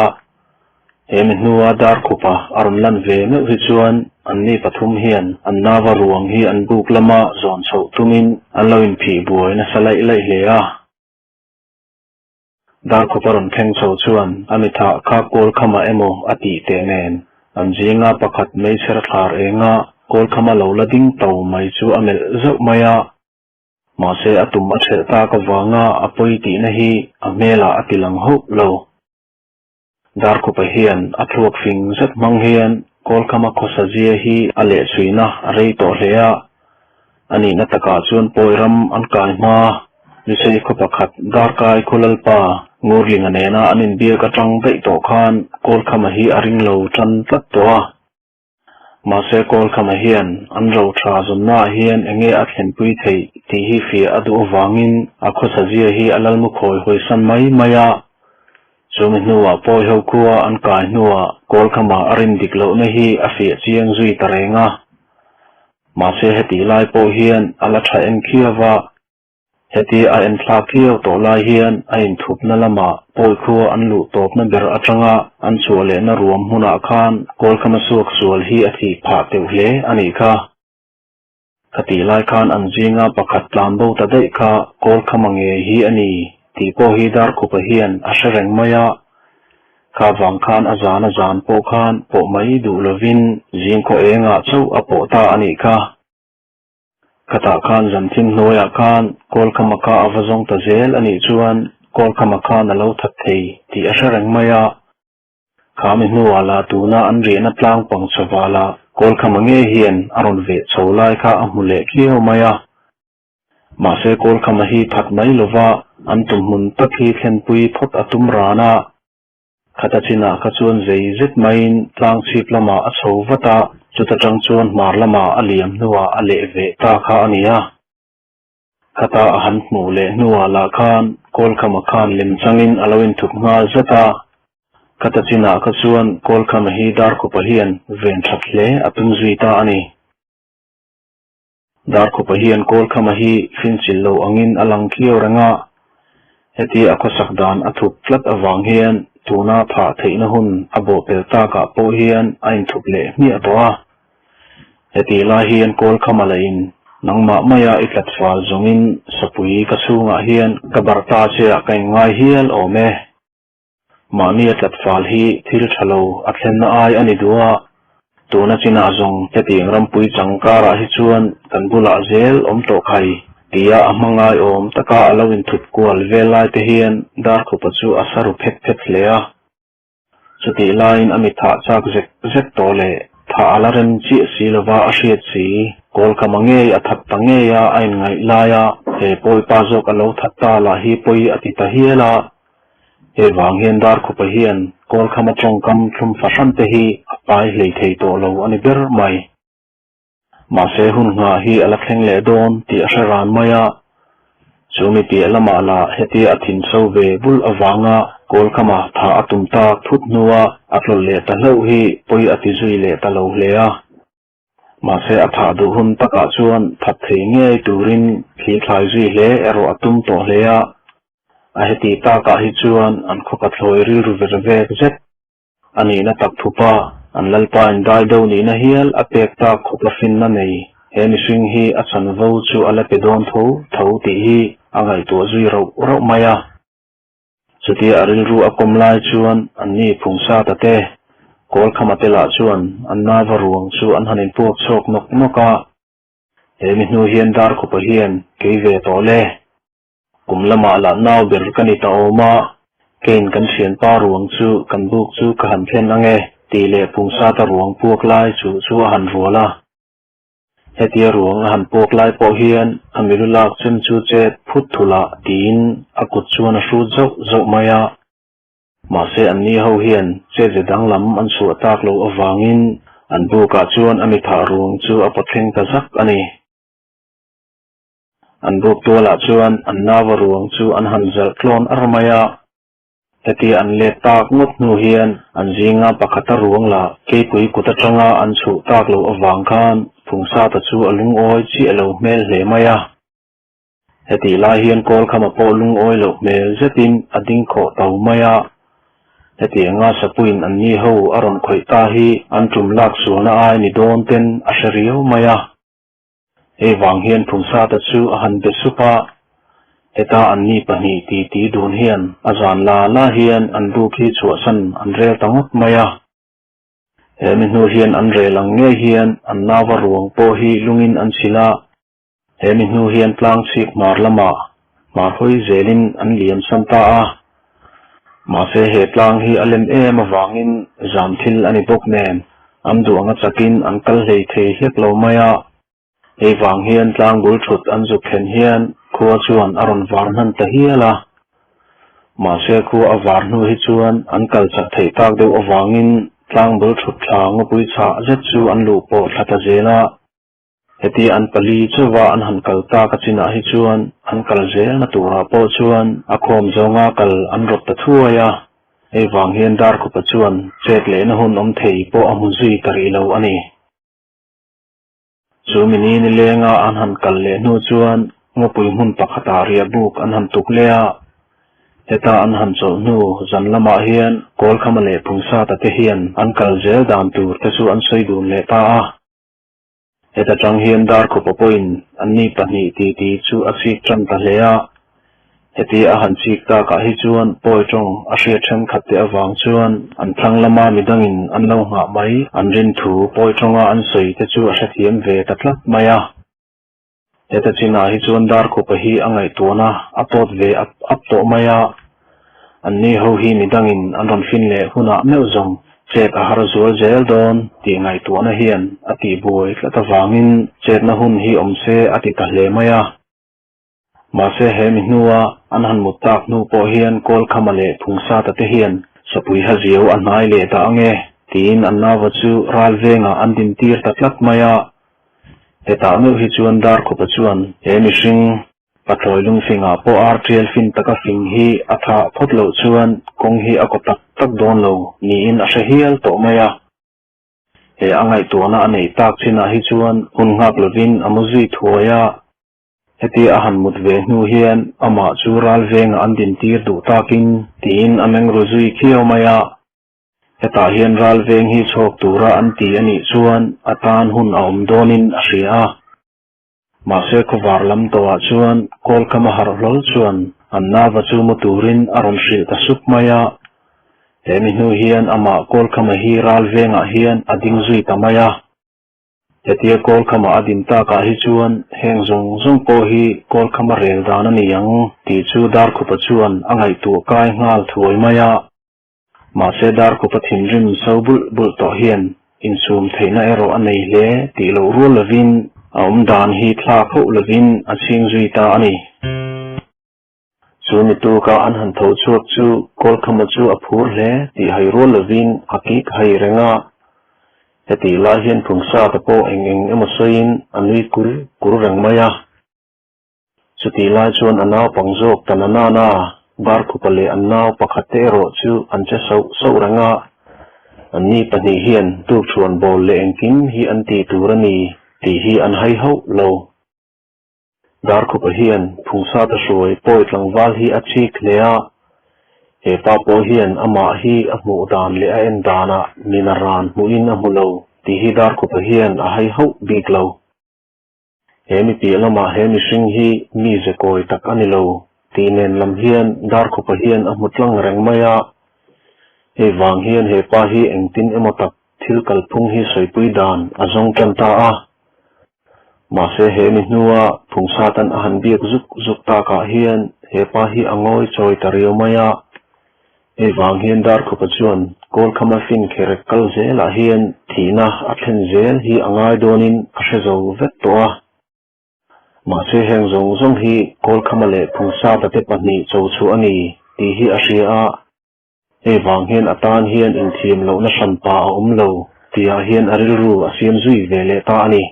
he mi hnua Darkhupa a rawn lan ve meuh hi chuan anni pathum hian an nava ruang hi an buk lama zawn chhoh tumin an lo inphih buai nasa laih laih hle a. Darkhupa rawn thleng chho chuan a mithah kha Kawlkhama emaw a tih teh nen an zinga pakhat meichher thlar enga Kawlkhama lo la ding to mai chu a melh zauh mai a. Mahse a tum a ṭhelh tak avanga a pawi tihna hi a hmelah a ti lang hauh lo. Darkhupa hian a thluak fing zet hmang hian Kawlkhama khawsa zia hi a lehchhuina a rei tawh hle a. A nihna takah chuan pawi ram an kai hma. Lusei khaw pakhat Darkai khaw lalpa Ngurlinga nena an inbiak aṭang daih tawh khan Kawlkhama hi a ring lo ṭan tlat tawh a. Mahse Kawlkhama hian an ro tha zawnnaah hian enge a thlenpui theih tih hi fiah a duh avangin a khawsa zia hi a lalmu khawi hawisan mai mai a. Chumi hnuah pawi ho khua an kai hnuah Kawlkhama a rin dik lohna hi a fiah chiang zui ta reng a. Mahse hetih lai pawh hian a la tha en khiau a. Heti a enthlak khiau tawh lai hian a inthupna lamah pawi khua an luh tawpna ber atanga an chhuah lehna ruam hmunah khan Kawlkhama suak sual hi a thih phah teuh hle a nih kha. Khatih lai khan an zinga pakhat tlan bo ta daih kha Kawlkhama ngei hi a ni tih pawh hi Darkhupa hian a hre reng mai a. Kha vang khan a zan a zan pawh khan pawh mai duh lovin zingkhaw engah chauh a pawh ta a nih kha. Khatah khan Zamthim hnuaiah khan Kawlkhama kha a va zawng ta zel a nih chuan Kawlkhama khan a lo that thei tih a hre reng mai a. Kha mi hnuah lah tuna an riahna tlang pang chawah lah Kawlkhama ngei hian a rawn veh chho lai kha a hmu leh khiau mai a. Mahse Kawlkhama hi that mai lova an tumhmun tak hi thlenpui phawt a tum ran a. Khata chinah kha chuan zei zet maiin tlang chhip lamah a chho vat a, chuta tang chuan hmar lamah a liam hnuah a leh ve ta kha a ni a. Khata a han hmuh leh hnuah lah khan Kawlkhama khan lem changin a lo inthup nghal zat a. Khata chinah kha chuan Kawlkhama hi Darkhupa hian ven that hle a tum zui ta a ni. Darkhupa hian Kawlkhama hi finchilh lo angin a lang khiau reng a, heti a khawsak dan a thup tlat avang hian tuna thah theihna hun a bawhpel takah pawh hian a inthup leh hmiah tawh a. Hetih lai hian Kawlkhama lahin nangmah maia i tlat fal zawngin sapui ka chhungah hian ka barh ta che ah ka inngai hial awm e. Mahni a tlat fal hi thil tha lo a thlenna ai a ni duh a, tuna chinah zawng hetiang rampui chang karah hi chuan kan bulah zel awm tawh khai tia a hma ngaiawm taka a lo inthup kual vel lai te hian Darkhupa chu a sa ru phet phet hle a. Chutih laiin a mithah chak zek zek tawh leh thah a la rem chiah si lova a hriat si, Kawlkhama ngei a that ta ngei a a inngaih laia he pawipa zawk a lo that ta lah hi pawi a ti ta hial a. Hei vang hian Darkhupa hian Kawlkhama tawngkam thlum fahran te hi a pai hlei thei tawh lo a ni ber mai. Mahse hun nghah hi a la thleng leh dawn tih a hre ran mai a. Chu mi piah lamah lah hetia a thin so ve bul avanga Kawlkhama thah a tum tak thut hnua a tlawlh leh ta hlauh hi pawi a ti zui leh ta lo hle a. Mahse a thah duh hun takah chuan that thei ngei turin thli thlai zui hle erawh a tum tawh hle a. A heti takah hi chuan an khaw pathlawi rilru ver vek zet a nihna tak thupa an lalpa in dai deuh nihna hial a pek tak khawpa finna nei he mihring hi a chanvo chu a la pe dawn tho tho tih hi a ngaihtuah zui rauh rauh mai a. Chutia a rilru a kawm lai chuan anni phungsa ta te, Kawlkhama te lah chuan an nava ruang chu an han inpuak chhuak nawk nawk a. He mi hnu hian Darkhupa hian kei ve tawh le. Kum lamah lah nau ber ka ni ta awm a, keiin kan thianpa ruang chu kan buk chu ka han thlen ang e tih leh phungsata ruang puak lai chu chu a han rual a. Hetia ruang a han puak lai pawh hian a milu lak chem chu chet phut thul ah tiin a kut chuan a hrut zauh zauh mai a. Mahse anni ho hian chet ze danglam an chhuah tak loh avangin an bukah chuan a mithah ruang chu a pawthleng ta zak a ni. An buk tualah chuan an nauva ruang chu an han zalh tlawn ar mai a. Hetia an let tak ngawt hnu hian an zinga pakhata ruang lah keipui kut atanga an chhuh tak loh avang khan Phungsata chu a lungawi chiah lo hmel hle mai a. Hetih lai hian Kawlkhama pawh lungawi loh hmel zetin a ding khawh to mai a. Hetianga Sapuiin an ni ho a rawn khawih ta hi an tum lak sualna ai ni dawn ten a hre riau mai a. Hei vang hian Phungsata chu a han be sup a, heta an ni pahnih titi dun hian a zan la la hian an buk hi chhuahsan an rel ta ngawt mai a. He mi hnu hian an rel ang ngei hian an nauva ruang pawh hi lungin an chhilh a. He mi hnu hian tlang chhip hmar lamah hmar hawi zelin an liam san ta a. Mahse he tlang hi a lem em avangin zam thil a ni bawk nen an duh anga chakin an kal hlei thei hlek lo mai a. Hei vang hian tlang bul thut an zuk thlen hian khua chuan a rawn var hman ta hial a. Mahse khua a var hnu hi chuan an kal chak theih tak deuh avangin tlang bul thut thla ngawpui chhah zet chu an luh pawh thla ta zel a. Heti an pali chauha an han kal tak a chinah hi chuan an kal zelna turah pawh chuan a khawm zawnga kal an rawt ta thuai a, hei vang hian Darkhupa chuan chet lehna hun awm thei pawh a hmu zui ta rih lo a ni. Chu mini nilenga an han kal leh hnu chuan ngawpui hmun pakhatah riah buk an han tuk leh a, heta an han chawlh hnu zan lamah hian Kawlkhama leh Phungsata te hian an kal zel dan tur te chu an sawi dun leh ta a. Heta tang hian Darkhawpa pawhin anni pahnih titi chu a chik tan ta hle a. Heti a han chik takah hi chuan pawi tawng a hriat thenkhat te avang chuan an thlang lama midangin an lo nghah mai an rin thu pawi tawnga an sawi te chu a hrethiam ve ta tlat mai a. Heta chinah hi chuan Darkhawpa hi a ngaihtuahna a pawt ve ap ap tawh mai a. Anni ho hi midangin an rawn fin leh hunah meuh zawng chet a har zual zel dawn tih ngaihtuahna hian a tihbuai tlat avangin chetna hun hi awm se a ti ta hle mai a. Mahse he mi hnua an han mut tak hnu pawh hian Kawlkhama leh Phungsata te hian Sapui Haziau a hnai leh dah ange tiin an nauva chu ral vengah an dintir ta tlat mai a. Hetah meuh hi chuan Darkhawpa chuan he mihring Pathlawi lungfingah pawh ar tial fin taka fing hi a thah phawt loh chuan kawng hi a kaw tak tak dawn lo niin a hre hial tawh mai a. He a ngaihtuahna a neih tak chinah hi chuan hun nghak lovin a mu zui thuai a. Hetia a han mut ve hnu hian amah chu ral vengah an dintir duh takin tiin a meng ru zui khiau mai a. Hetah hian ral veng hi chhawk tura an ti a nih chuan a tan hun a awm dawnin a hria a. Mahse khawvar lam tawhah chuan Kawlkhama harh hlawl chuan an nauva chu mu turin a rawn hrilh ta sup mai a. He mi hnu hian amah Kawlkhama hi ral vengah hian a ding zui ta mai a. Hetia Kawlkhama a din takah hi chuan heng zawng zawng pawh hi Kawlkhama rel dan a ni ang tih chu Darkhupa chuan a ngaihtuah kai nghal thuai mai a. Mahse Darkhupa thinrim so bulh bulh tawh hian insum theihna erawh a nei hle tih loh rual lovin a awm dan hi thlak hauh lovin a chhing zui ta a ni. Chu mi tuka an han tho chhuak chu Kawlkhama chu a phur hle tih hai rual lovin a kik hai reng a. Hetih lai hian Phungsata pawh eng eng emaw sawiin a nui kur kur reng mai a. Chutih lai chuan a naupang zawk ta na nana, Darkhupa leh an nau pakhat te erawh chu an che sauh sauh reng a. Anni pahnih hian tukṭhuan bawl leh engkim hi an tih tur a ni tih hi an hai hauh lo. Darkhupa hian Phungsata hruai pawi tlangval hi a chik hle a, he pa pawh hian amah hi a hmuh dan leh a en danah mina ran hmuhin a hmu lo tih hi Darkhupa hian a hai hauh bik lo. He mi piah lamah he mihring hi mi ze kawi tak a ni lo tih nen lam hian Darkhupa hian a hmu tlang reng mai a. Hei vang hian he pa hi engtin emaw tak thil kalphung hi sawipui dan a zawng tan ta a. Mahse he mi hnua Phungsatan a han biak zuk zuk takah hian he pa hi a ngawi chawi ta riau mai a. Hei vang hian Darkhupa chuan Kawlkhama fin kherek kal zelah hian thihna a thlen zel hi a ngai dawnin a hre zo vek tawh a. Mahse heng zawng zawng hi Kawlkhama leh Phungsata te pahnih cho chhuah a ni tih hi a hria a. Hei vang hian a tan hian inthiam lohna hranpa a awm lo tihah hian a rilru a siam zui ve leh ta a ni.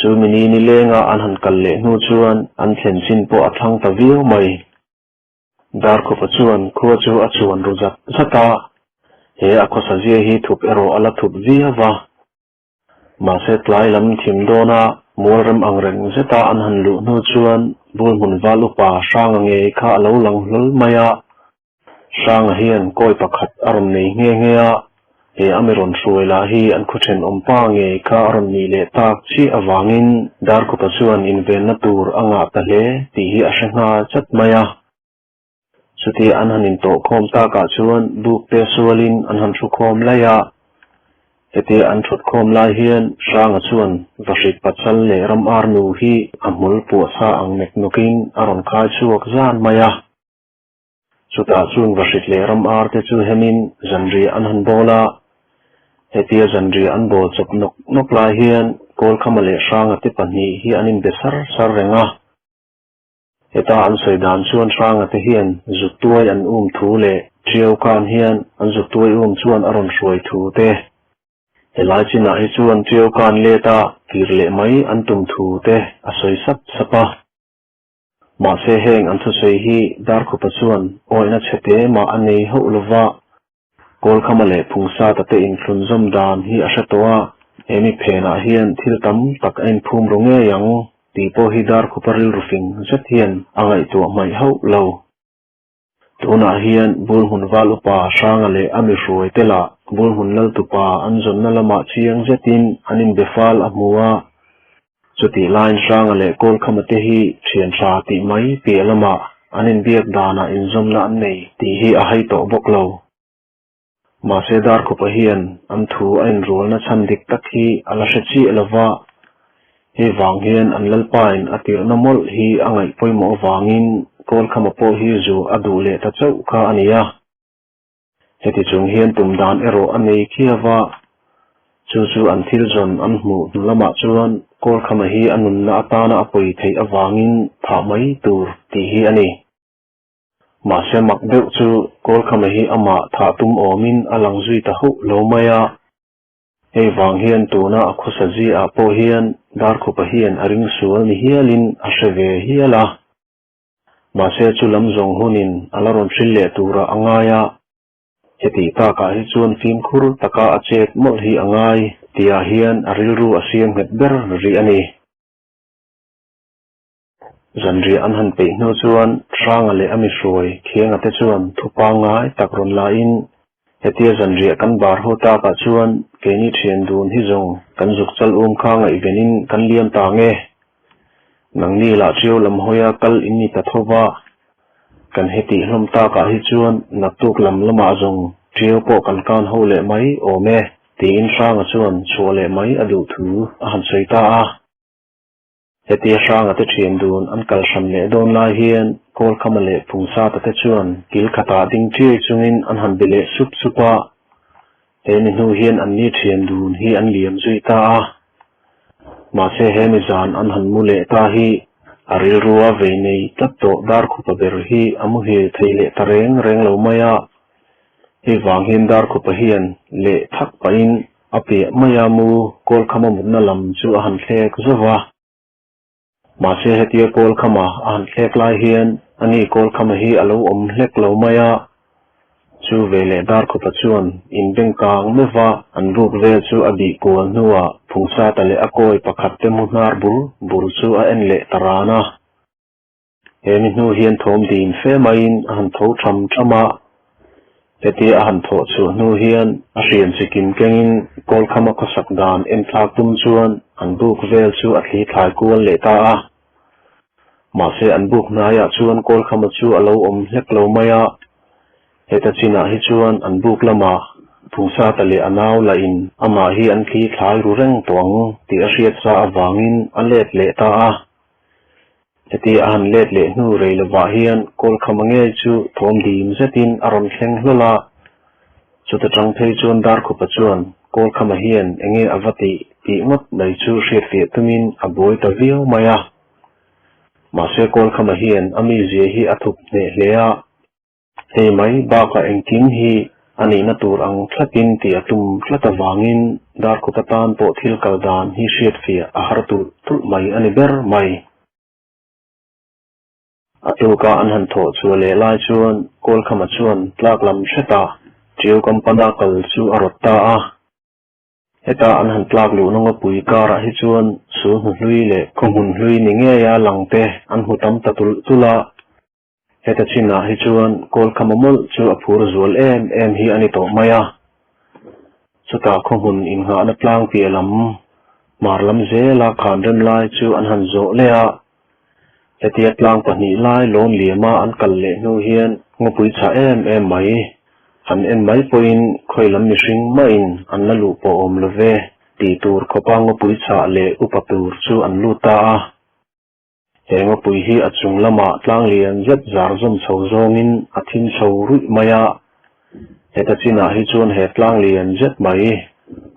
Chu mi ni nilenga an han kal leh hnu chuan an thlen chin pawh a thlang ta viau mai. Darkhupa chuan khua chu a chuan ru zat zat a, he a khawsa zia hi thup erawh a la thup viau va. Mahse tlai lam thim dawna mual rem ang reng zeta an han luh hnu chuan bul hmun val upa Hranga ngei kha a lo lang hlawl mai a. Hranga hian kawi pakhat a rawn nei nghe nghe a, he a mi rawn hruai lah hi an khaw thenawm pa ngei kha a rawn nih leh tak chiah avangin Darkhupa chuan invenna tur a ngah ta hle tih hi a hre nghal chat mai a. Chutia an han intawhkhawm takah chuan buk te sualin an han thukhawm laih a. Hetia an thutkhawm lai hian Hranga chuan Vahrit Pachal leh Ram Ar nu hi a hmul puah sa ang nek nawkin a rawn khai chhuak zan mai a. Chutah chuan Vahrit leh Ram Ar te chu hemin zanriah an han bawl a. Hetia zanriah an bawl chawp nawk nawk lai hian Kawlkhama leh Hranga te pahnih hi an inbe sar sar reng a. Heta an sawi dan chuan Hranga te hian zuk tuai an um thu leh Ṭiau Khan hian an zuk tuai um chuan a rawn hruai thu te. Helai chinah hi chuan Ṭiau Khan let a kir leh mai an tum thu te a sawi sap sap a. Mahse heng an thusawi hi Darkhupa chuan awihna chhe te mah a nei hauh lova. Kawlkhama leh Phungsata te inthlunzawm dan hi a hre tawh a, he mi phenah hian thil tam tak a inphum ru ngei ang tih pawh hi Darkhupa rilru fing zet hian a ngaihtuah hmaih hauh lo. Tunah hian Bulhmun Val Upa Hranga leh a mi hruai te lah Bulhmun Laltupa an zawnna lamah chiang zetin an inbe fal a hmu a, Chutih laiin Hranga leh Kawlkhama te hi thian tha tih mai piah lamah an inbiak danah inzawmna an nei tih hi a hai tawh bawk lo. Mahse Darkhupa hian an thu a inrualna chhan dik tak hi a la hre chiah lo va, hei vang hian an lalpain a tirhna mawlh hi a ngaih pawimawh avangin Kawlkhama pawh hi zu a duh leh ta chauh kha a ni a. Heti chung hian tum dan erawh a nei khiau a, chu chu an thil zawn an hmuh hnu lamah chuan Kawlkhama hi a nunna atana a pawi theih avangin thah mai tur tih hi a ni. Mahse mak deuh chu Kawlkhama hi amah thah tum awmin a lang zui ta hauh lo mai a. Hei vang hian tuna a khawsa ziah pawh hian Darkhupa hian a ring sual ni hialin a hre ve hial a. Mahse chu lam zawng hunin a la rawn hril leh turah a ngai a, heti takah hi chuan fimkhur taka a chet mawlh hi a ngai tihah hian a rilru a siam nghet ber rih a ni. Zanriah an han peih hnu chuan Hranga leh a mi hruai Khianga te chuan thu pangngai tak rawn lain hetia zanriah kan bar ho takah chuan keini thian dun hi zawng kan zuk chal um kha ngaihvenin kan liam ta nge Nangni lah ṭiau lam hawia kal in ni ta tho va, kan hetih hlawm takah hi chuan naktuk lam lamah zawng ṭiau pawh kan kan ho leh mai awm e, tiin Hranga chuan chhuah leh mai a duh thu a han sawi ta a. Hetia Hranga te ṭhian dun an kal hran leh dawn lai hian Kawlkhama leh Phungsata te chuan kil khatah ding ṭiai chungin an han be leh sup sup a, he mi hnu hian anni ṭhian dun hi an liam zui ta a. Mahse he mi zan an han mu leh ta hi a rilrua vei nei tlat tawh Darkhupa ber hi a muhil thei leh ta reng reng lo mai a. Hei vang hian Darkhupa hian leh thak pahin a piah maia mu Kawlkhama mutna lam chu a han thlek zauh va. Mahse hetia Kawlkhama a han thlek lai hian ani Kawlkhama hi a lo awm hlek lo mai a. Chu veleh Darkhupa chuan inbeng kang meuh va, an ruk vel chu a bih kual hnuah Phungsata leh a kawi pakhat te mu hnar bur bur chu a en leh ta ran a. He mi hnu hian thawm dim fe maiin a han tho tham tham a, hetia a han thawh chhuah hnu hian a hriam chikim kengin Kawlkhama khawsak dan en thlak tum chuan an buk vel chu a thli thlai kual leh ta a. Mahse an buk hnaiah chuan Kawlkhama chu a lo awm hlek lo mai a, heta chinah hi chuan an buk lamah Phungsata leh a nau lahin amah hi an thli thlai ru reng tawh ang tih a hriat sa avangin a let leh ta a. Heti a han let leh hnu rei lovah hian Kawlkhama ngei chu thawm dim zetin a rawn thleng hlawl a. Chuta tang phei chuan Darkhupa chuan Kawlkhama hian enge a va tih tih ngawt mai chu hriatfiah tumin a buai ta viau mai a. Mahse Kawlkhama hian a mizia hi a thup hneh hle a. Hei mai bakah engkim hi A nihna tur ang thlapin tih a tum tlat avangin Darkhupa tan pawh thil kal dan hi hriatfiah a har tulh tulh mai a ni ber mai. A tuka an han thawh chhuah leh lai chuan Kawlkhama chuan tlak lam hretah Ṭiau kampana kal chu a rawt ta a. Heta an han tlak luhna ngawpui karah hi chuan sul hnu hlui leh khaw hmun hlui ni ngeia lang te an hmu tam ta tulh tulh a. Heta chinah hi chuan Kawlkhama mawlh chu a phur zual em em hi a ni tawh mai a. Chutah khaw hmun innghahna tlang piah lam, hmar lam zela khan rem lai chu an han zawh leh a. Hetia tlang pahnih lai lawn liama an kal leh hnu hian ngawpui chhah em em mai. Han en mai pawhin khawi lam mihring mahin an la luh pawh awm lo ve tih tur khawpa ngawpui chhah leh upa tur chu an lut ta a. He ngawpui hi a chung lamah tlang lian zet zar zawm chho zawngin a thim chho ruih mai a. Heta chinah hi chuan he tlang lian zet mai,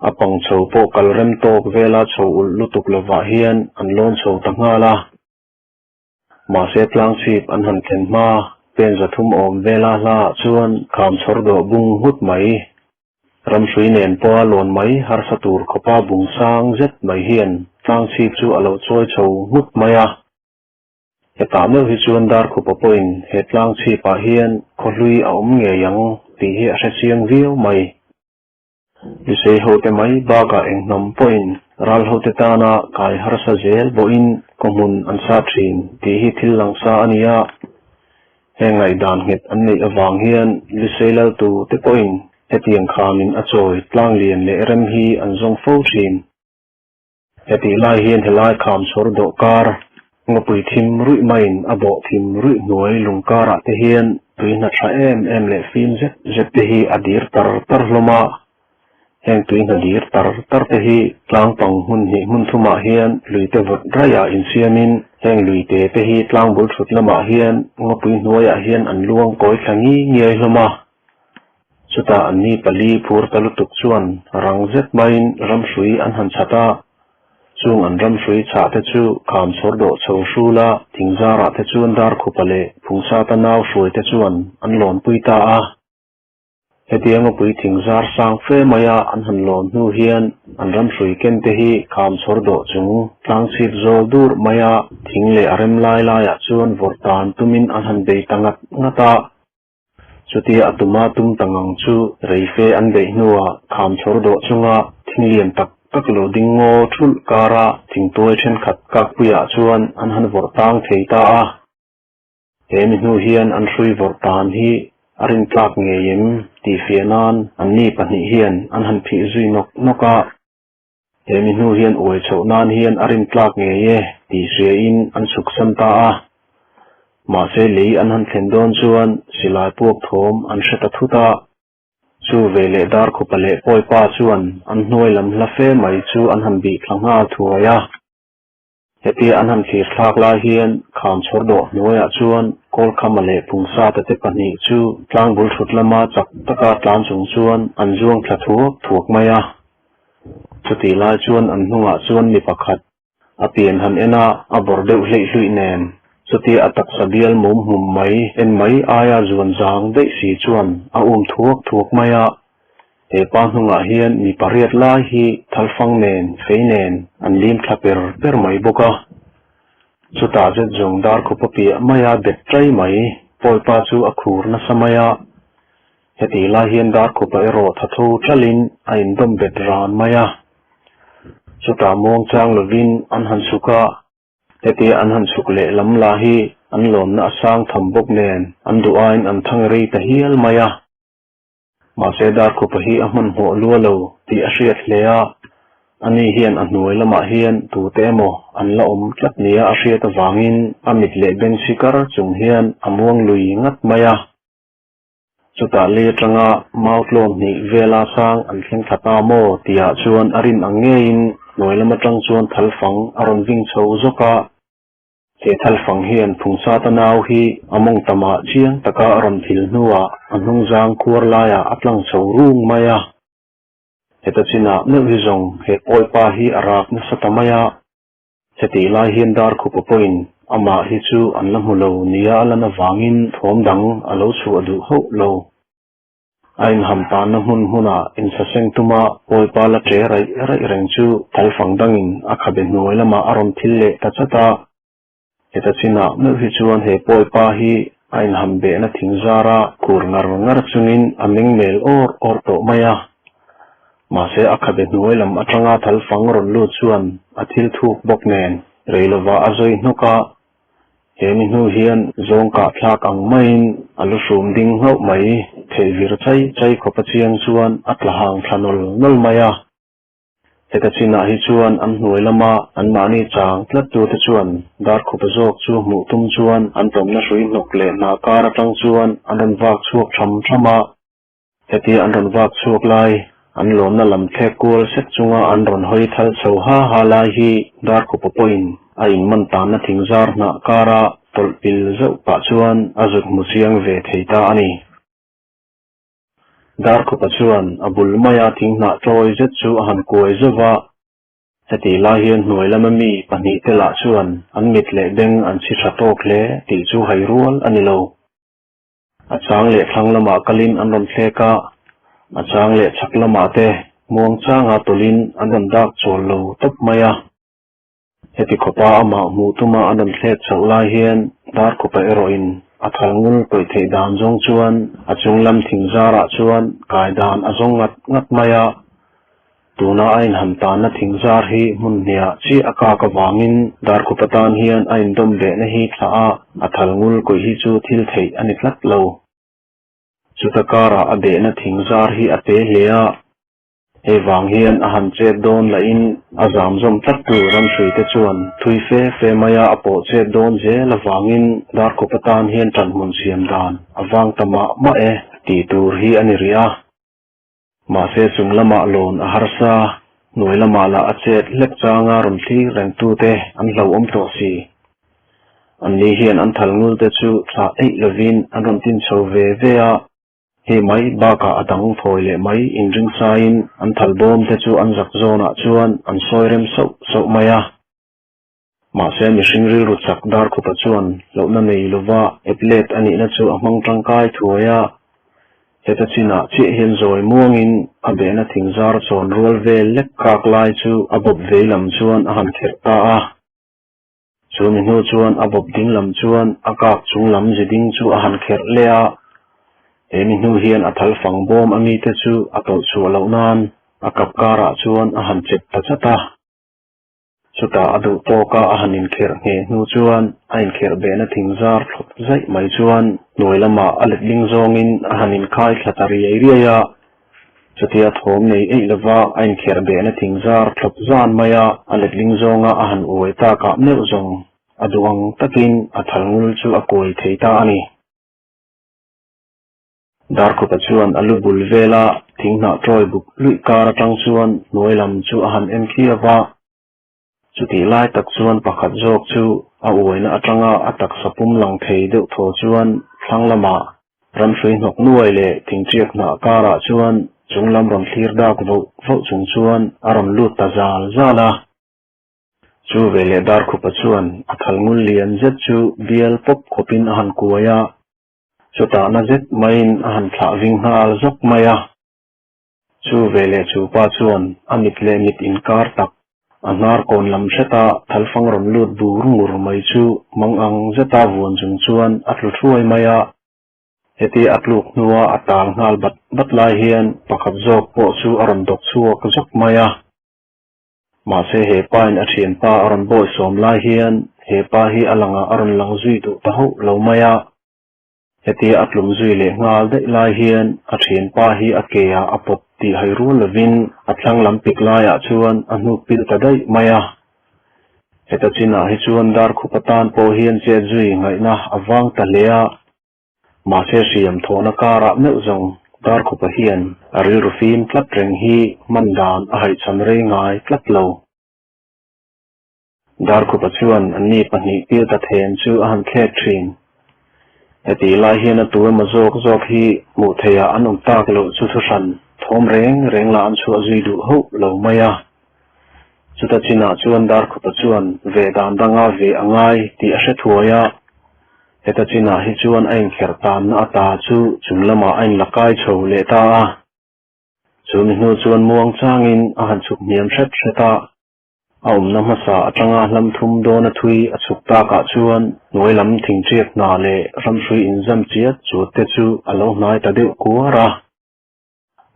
a pang chho pawh kal rem tawk vela chho ulh lutuk lovah hian an lawn chho ta nghal a. Mahse tlang chhip an han thlen hma, pen zathum awm vela hlaah chuan kham chhawr dawh bung nghut mai. Ramhrui nen pawha lawn mai harsa tur khawpa bung sang zet mai hian tlang chhip chu a lo chawi chho nghut mai a. Hetah meuh hi chuan Darkhupa pawhin he tlang chhipah hian khawhlui a awm ngei ang tih hi a hre chiang viau mai. Lusei hote mai bakah eng hnam pawhin ral hote tana kai harsa zel bawhin kawhmun an sa thin tih hi thil langsa a ni a. He ngaihdan nghet an neih avang hian Lusei laltu te pawhin hetiang khamin a chawi tlang lian leh rem hi an zawng fo thin. Hetih lai hian helai kham chhawr dawh kar ngawpui thim ruih maiin a bawh thim ruih hnuai lung karah te hian tui hna tha em em leh fim zet zet te hi a dir tar tar hlawm a. Heng tui hna dir tar tar te hi tlang pang hmun hnih hmun thumah hian lui te vawt raiah insiamin heng lui te te hi tlang bul thut lamah hian ngawpui hnuaiah hian an luang kawi thla ngi ngiai hlawm a. Chutah anni pali phur ta lutuk chuan rang zet maiin ramhrui an han chhat a, chung an ramhrui chhah te chu kham chhawr dawh chho hrul a, thingzarah te chuan Darkhupa leh Phungsata nau hruai te chuan an lawnpui ta a. Hetiang a puitling zar sang fe maia an han lawn hnu hian an ramhrui ken te hi kham chhawr dawh chung tlang chhip zawl dur maia thing leh a rem lai laiah chuan vawrh tan tumin an han bei ta ngat ngat a. Chutia a tuma tum ta ngang chu rei fe an beih hnuah kham chhawr dawh chunga thing lian tak tak lo ding ngaw thulh kara thingtuai thenkhat kakpuiah chuan an han vawrh tang thei ta a. He mi hnu hian an hrui vawrh tan hi a rintlak ngei em tih fiah nan anni pahnih hian an han phih zui nawk nawk a. He mi hnu hian uai chhoh nan hian a rintlak ngei e tih hriain an chhuksan ta a. Mahse lei an han thlen dawn chuan silai puak thawm an hre ta thut a. Chu veleh Darkhupa leh Pawipa chuan an hnuai lam hla fe mai chu an han bih thla nghal thuai a. Hetia an han thlir thlak lai hian kham chhawr dawh hnuaiah chuan Kawlkhama leh Phungsata te pahnih chu tlangbul thut lama chak taka tlan chung chuan an zuang thla thuak thuak mai a. Chutih lai chuan an hnungah chuan mi pakhat a pian han en a, a bawr deuh hleih hluih nen chutia a taksa bial mum hmum mai en mai aia zuan zang daih si chuan a um thuak thuak mai a. He pa hnungah hian mi pariat lai hi thalfang nen, fei nen an lim thla per per mai bawk a. Chutah zet zawng Darkhupa piah maia bet ṭai mai Pawipa chu a khur nasa mai a. Hetih lai hian Darkhupa erawh tha tho ṭalin a indawm bet ran mai a. Chutah muangchang lovin an han chhuk a. Hetia an han chhuk leh lam lah hi an lawmna a sang tham bawk nen an duh aiin an thang rei ta hial mai a. Mahse Darkhupa hi a hmanhmawh lua lo tih a hriat hle a, ani hian a hnuai lamah hian tute emaw an la awm tlat nia a hriat avangin a mit leh beng chhi kar chung hian a muang lui ngat mai a. Chutah lei atanga mau tlawm hnih vela sang an thleng thla ta maw tihah chuan a rin ang ngeiin hnuai lam atang chuan thalfang a rawn ving chho zawk a. He thalfang hian Phungsata nau hi a mawng tamah chiang taka a rawn thil hnuah a hnungzang khuar laiah a tlang chho rung mai a. Heta chinah meuh hi zawng he pawipa hi a rak nasa ta mai a. Hetih lai hian Darkhupa pawhin amah hi chu an la hmu lo nia a lan avangin thawm dang a lo chhuah duh hauh lo. A inham tanna hmun hmuna insaseng tuma Pawipa la ṭe raih raih reng chu thalfang dangin a khabe hnuai lamah a rawn thil leh ta chat a. Heta chinah meuh hi chuan he Pawipa hi a inham behna thing zara khur ngar ngar chungin a meng mel awr awr tawh mai a. Mahse a khabe hnuai lam atanga thalfang rawn lut chuan a thil thuk bawk nen rei lovah a zawi hnawk a. He mi hnu hian zawng kah thlak ang maiin a lu hrum ding nghauh mai, theih vir chai chai khawpa chiang chuan a tla hang thla nawl nawl mai a. Heta chinah hi chuan an hnuai lama anmahni chang tlat tute chuan darkhupa zawk chu hmuh tum chuan an tawmna hrui hnawk leh hnah kar atang chuan an rawn vak chhuak tham tham a. Hetia an rawn vak chhuak lai, an lawmna lam thlek kual sek chunga an rawn hawi thal chho ha ha lai hi Darkhupa pawhin a inman tanna thingzar hnah kara tawlh pil zauh pah chuan a zut hmu chiang ve thei ta a ni. Darkhupa chuan a bul maia thinghnah tawi zet chu a han kuai zauh va, hetih lai hian hnuai lama mi pahnihte lah chuan an mit leh beng an chhi tha tawk hle tih chu hai rual a ni lo. A chang leh thlang lamah kalin an rawn thlek a, a chang leh chhak lamah te muang changa tawlhin an rawn dak chawl lo tawp mai a. Heti khawpa amah hmuh tuma an rawn thlek chhoh lai hian Darkhupa erawhin a thal ngul kawih theih dan zawng chuan a chung lam thing zarah chuan kai dan a zawng ngat ngat mai a. Tuna a inham tanna thing zar hi hmun hniah chiah a kak avangin Darkhupa tan hian a indawm behna hi thlah a, a thal ngul kawih hi chu thil theih a ni tlat lo. Chuta karah a behna thing zar hi a pe hle a, hei vang hian a han chet dawn lahin a zam zawm tlat tu ramhruite chuan thui fe fe maia a pawh chet dawn zel avangin Darkhupa tan hian ṭanhmun siam dan a vang ta mah mah e tih tur hi a ni rih a. Mahse chung lamah lawn a harsa, hnuai lamah lah a chet hlek changa rawn thlir rengtute an hlauhawm tawh si. Anni hian an thal ngulte chu thlah eih lovin an rawn tin chho ve ve a, hei mai bakah a dang thawi leh mai inring saiin an thal bawmte chu an zak zawnah chuan an sawi rem sauh sauh mai a. Mahse mihring rilru chak Darkhupa chuan hlauhna nei lova ep let a nihna chu a hmang tangkai thuai a. Heta chinah chiah hian zawi muangin a behna thingzar chawn rual vel lek kak lai chu a bawp vei lam chuan a han kherh ta a. Chu mi hnu chuan a bawp ding lam chuan a kak chung lam zi ding chu a han kherh leh a. He mi hnu hian a thal fang bawm a mite chu a tawlh chhuah loh nan a kap karah chuan a han chep ta chat a. Chutah a duh tawka a han inkherh ngheh hnu chuan a inkherh behna thing zar thlawp zaih mai chuan hnuai lamah a letling zawngin a han inkhai thla ta riai riai a. Chutia thawm nei eih lova a inkherh behna thing zar thlawp zan mai a, a letling zawnga a han uai takah meuh zawng a duh ang takin a thal ngul chu a kuai thei ta a ni. Darkhupa chuan a lu bul vela thinghnah tawi buk luih kar atang chuan hnuai lam chu a han en khiau va. Chutih lai tak chuan pakhat zawk chu a uaina atanga a taksa pum lang thei deuh thaw chuan thlang lamah ramhrui hnawk nuai leh thingṭiak hnah karah chuan chung lam rawn thlir dak voh voh chung chuan a rawn lut ta zal zal a. Chu veleh Darkhupa chuan a thal ngul lian zet chu bial pawp khawpin a han kuai a. Chutah na zet maiin a han thlah ving nghal zawk mai a. Chu veleh chu pa chuan a mit leh mit inkar tak, a hnar kawn lam hreta thalfang rawn lut bur ngur mai chu mang ang zeta vuan chung chuan a tlu thuai mai a. Hetia a tluk hnua a tal nghal bat bat lai hian pakhat zawk pawh chu a rawn dawk chhuak zawk mai a. Mahse he pa in a thianpa a rawn bawisawm lai hian he pa hi a langah a rawn lang zui duh ta hauh lo mai a. Hetia a tlum zui leh nghal daih lai hian a thianpa hi a ke ah a pawt tih hai rual lovin a thlang lam pik laiah chuan a hnuk pilh ta daih mai a. Heta chinah hi chuan Darkhup atan pawh hian chet zui ngaihna a vang ta hle a. Mahse hriam thawhna karah meuh zawng Darkhupa hian a rilru fim tlat reng hi hman dan a haihchhan rei ngai tlat lo. Darkhupa chuan anni pahnih pil ta them chu a han thlek thin. Hetih lai hian a tu emaw zawk zawk hi hmuh theihah an awm tak loh chu thuhran thawm reng reng lah an chhuah zui duh hauh lo mai a. Chuta chinah chuan Darkhupa chuan ve dan danga ve a ngai tih a hre thuai a. Heta chinah hi chuan a inkherh tanna ata chu chung lamah a inla kai chho leh ta a. Chu mi hnu chuan muang changin a han chhuk hniam hret hret a. A awmna hmasa atanga hlam thum dawna thui a chhuk takah chuan hnuai lam thingṭiak hna leh ramhrui inzam chiat chuat te chu a lo hnai ta deuh kuar a.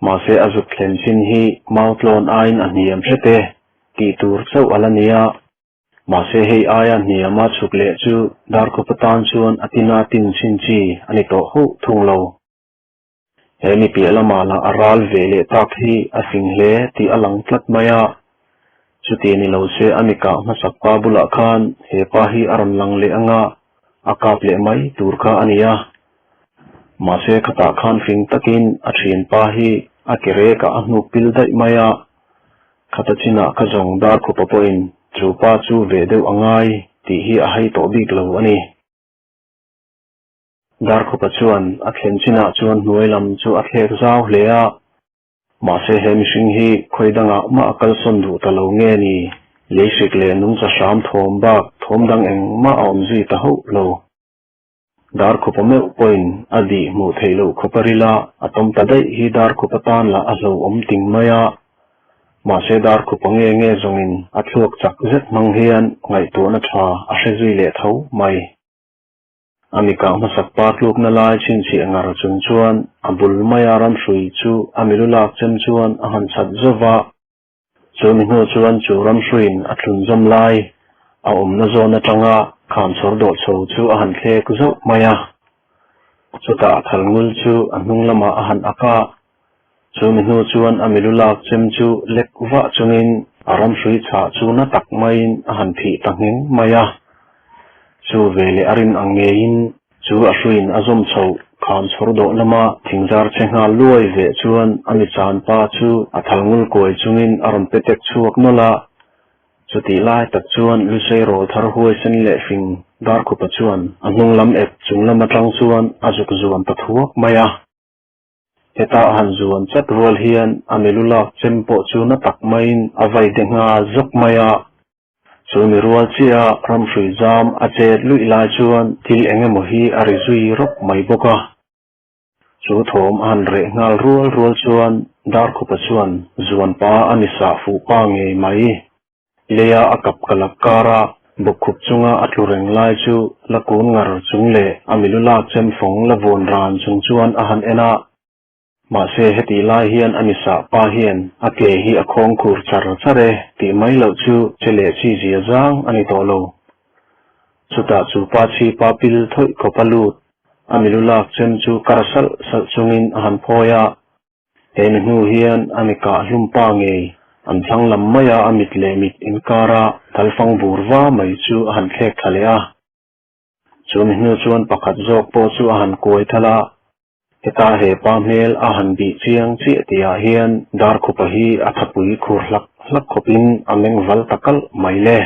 Mahse a zuk thlen chin hi mau tlawn aiin a hniam hret e tih tur chauh a la nia. Mahse hei aia hniama chhuk leh chu Darkhawpa tan chuan a tina tin chhin chi a ni tawh hauh thung lo. He mi piah lamah lah a ral ve leh tak hi a fing hle tih a lang tlat mai a. Chuti ni lo se a mi kah hmasak pa bulah khan he pa hi a rawn lang leh anga a kap leh mai tur kha a ni a. Mahse khatah khan fing takin a thianpa hi a ke rekah a hnuk pil daih mai a. Khata chinah ka zawng dar khupa pawhin chu pa chu ve deuh a ngai tih hi a hai tawh bik lo a ni. Dar khupa chuan a thlen chinah chuan hnuai lam chu a thlek zau hle a, mahse he mihring hi khawi dangah mah a kalsawn duh ta lo nge ni, leihrik leh nungcha hram thawm bak thawm dang engmah a awm zui ta hauh lo. Darkhupa meuh pawhin a dih hmuh theih loh khawp a ril a, a tawm ta daih hi Darkhupa tan lah a hlauhawm ting mai a. Mahse Darkhupa nge nge zawngin a thluak chak zet hmang hian ngaihtuahna tha a hre zui leh tho mai. A mikah hmasak pa tlukna lai chhinchhiah ngar chung chuan a bul maia ramhrui chu a milu lak chem chuan a han chhat zauh a. Chu mi hnu chuan chu ramhruiin a thlunzawm lai a awmna zawn atanga kham chhawr dawh chho chu a han thlek zauh mai a. Chutah a thal ngul chu a hnung lamah a han ak a. Chu mi hnu chuan a milu lak chem chu lek vah chungin a ramhrui chhah chu na tak maiin a han phih ta ngheng mai a. Chu veleh a rin ang ngeiin Chu a hruiin a zawm chhoh kham chhawr dawh lama thingzar che nghal luai veh chuan a mi chan pa chu a thal ngul kuai chungin a rawn pe tek chhuak nawlh a. Chutih lai tak chuan Lusei rawl thar huaisen leh fing Darkhupa chuan a hnung lam ep chung lam atang chuan a zuk zuan ta thuak mai a. Heta a han zuan chat rual hian a milu lak chem pawh chu na tak maiin a vai de nghal zawk mai a. Chu mi rual chiah ramhrui zam a chet luih lai chuan thil eng emaw hi a ri zui rawp mai bawk a. Chu thawm a han reh nghal rual rual chuan Darkhupa chuan zuanpa a ni sah fuh pa ngei mai. Leia a kap ka lak kara bawkkhup chunga a tlu reng lai chu la kun ngar chung leh a milu lak chem fawng la vuan ran chung chuan a han en a. Mahse hetih lai hian a misah pa hian a ke hi a khawng khur char char e tih mai loh chu che leh chi zia zang a ni tawh lo. Chutah chu pa chhi pa pil thawih khawp a lut a milu lak chem chu kar salh salh chungin a han phawi a. He mi hnu hian a mi kah hlum pa ngei an thlang lam maia a mit leh mit inkara thalfang bur va mai chu a han thlek thla leh a. Chu mi hnu chuan pakhat zawk pawh chu a han kuai thal a. Heta he pa hmel a han bih chiang chiah tihah hian Darkhupa hi a thapui khur hlak hlak khawpin a meng val ta kalh mai le.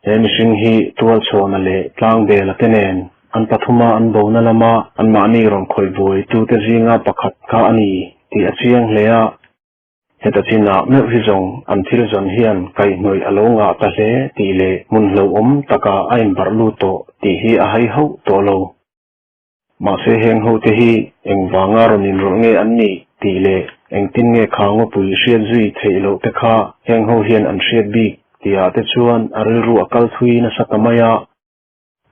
He mihring hi Tualchhawna leh Tlangbela te nen an pathuma an bona lama anmahni rawn khawih buaitute zinga pakhat kha a ni tih a chiang hle a. Heta chinah meuh hi zawng an thil zawn hian kaihhnawih a lo ngah ta hle tih leh hmun hlauhawm takah a inbarh lut tawh tih hi a hai hauh tawh lo. Mahse heng hote hi engvanga rawn inrawlh nge an nih tih leh engtin nge kha ngawpui hriat zui theih loh te kha heng ho hian an hriat bik tihah te chuan a rilru a kal thui nasa ta mai a.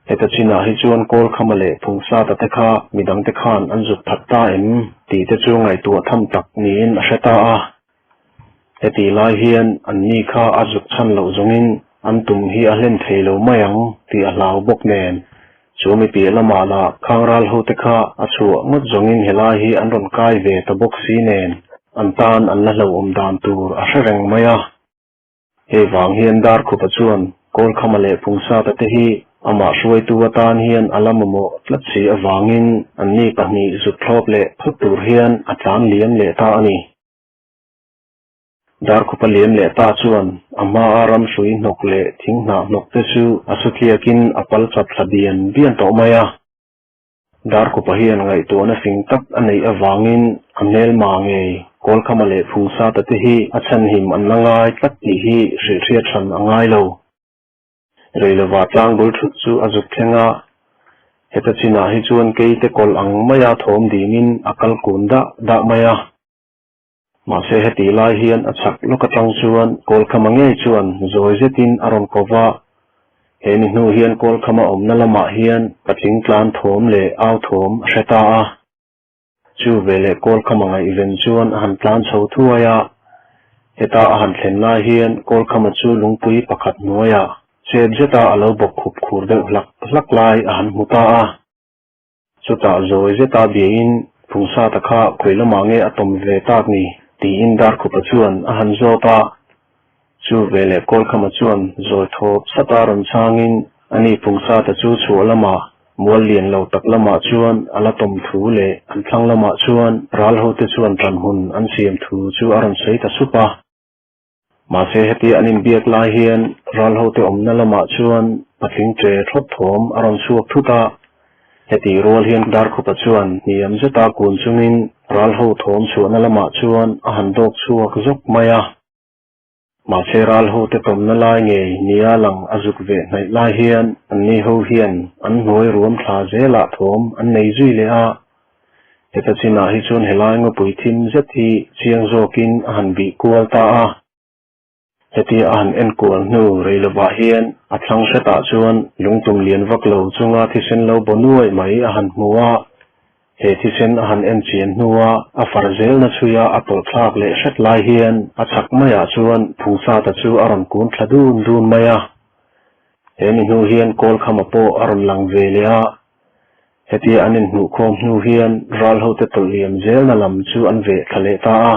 Heta chinah hi chuan Kawlkhama leh Phungsata te kha midangte khan an zuk that ta em tih te chu ngaihtuah tham tak niin a hre ta a. Hetih lai hian anni kha a zuk chhan loh zawngin an tum hi a hlen thei lo mai ang tih a hlau bawk nen. Chu mi piah lamah lah khang ral hote kha a chhuah ngawt zawngin helai hi an rawn kai ve ta bawk si nen an tan an la hlauhawm dan tur a hre reng mai a. Hei vang hian Darkhupa chuan Kawlkhama leh Phungsata te hi amah hruaitu atan hian a la mamawh tlat si avangin anni pahnih zut thlawp leh phut tur hian a tlan liam leh ta a ni. Darkhupa liam leh ta chuan a hmaa ramhrui hnawk leh thing hnah hnawk te chu a sutliakin a pal chat thla bian bian tawh mai a. Darkhupa hian ngaihtuahna fing tak a neih avangin a hmelma ngei Kawlkhama leh Phungsata te hi a chhanhim an la ngai tlat tih hi hrilhhriat hran a ngai lo. Reilova tlangbul thut chu a zuk thleng a. Heta chinah hi chuan keite kawlh ang maia thawm dingin a kal kun dah dah mai a. Mahse heti lai hian a chhak lawk atang chuan Kawlkhama ngei chuan zawi zetin a rawn ko va. He ni hnu hian Kawlkhama awmna lamah hian patling tlan thawm leh au thawm a hre ta a. Chu veleh Kawlkhama ngaihven chuan a han tlan chho thuai a. Heta a han thlen lai hian Kawlkhama chu lungpui pakhat hnuaiah chep zeta a lo bawk khup khur deuh hlak hlak lai a han hmu ta a. Chutah zawi zeta biain Phungsata kha khawi lamah nge a tawm ve tak ni? tiin Darkhupa chuan a han zawt a. Chu veleh Kawlkhama chuan zawi thawp sata rawn chhangin ani Phungsata chu chhuah lamah mual lian lo tak lamah chuan a la tawm thu leh an thlang lamah chuan ral hote chuan ṭanhmun an siam thu chu a rawn sawi ta sup a. Mahse hetia an inbiak lai hian ralhote awmna lamah chuan patling ṭe thawt thawm a rawn chhuak thut a. Heti rual hian Darkhupa chuan hniam zeta kun chungin ralho thawm chhuahna lamah chuan a han dawk chhuak zawk mai a. Mahse ralhote tawmna lai ngei nia lang a zuk ve hnaih lai hian anni ho hian an hnuai ruam thla zelah thawm an nei zui leh a. Heta chinah hi chuan helai ngawpui thim zet hi chiang zawkin a han bih kual ta a. Hetia a han en kual hnu rei lovah hian a thlang hretah chuan lungtum lian vak lo chunga thisen lo baw nuai mai a han hmu a. He thisen a han en chian hnua a far zelna chhuia a tawlh thlak leh hret lai hian a chhak maiah chuan Phungsata chu a rawn kun thla dun dun mai a. He mi hnu hian Kawlkhama pawh a rawn lang ve leh a. Hetia an inhmuhkhawm hnu hian ralhote tawlh liam zelna lam chu an veh thla leh ta a.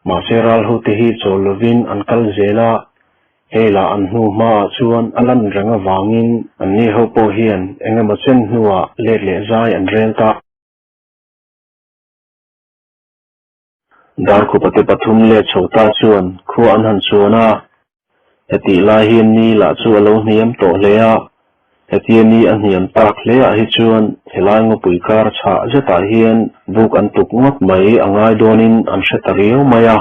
Mahse ralhote hi chawl lovin an kal zel a, hei lah an hnu hmaah chuan a lan reng avangin anni ho pawh hian eng emaw chen hnuah let leh zai an rel ta. Darkhupate pathum let chho ta chuan khua an han chuan a, Hetih lai hian ni lah chu a lo hniam tawh hle a, hetia ni a hniam tak hle ah hi chuan helai ngawpui kar chhah zetah hian buk an tuk ngawt mai a ngai dawnin an hre ta riau mai a.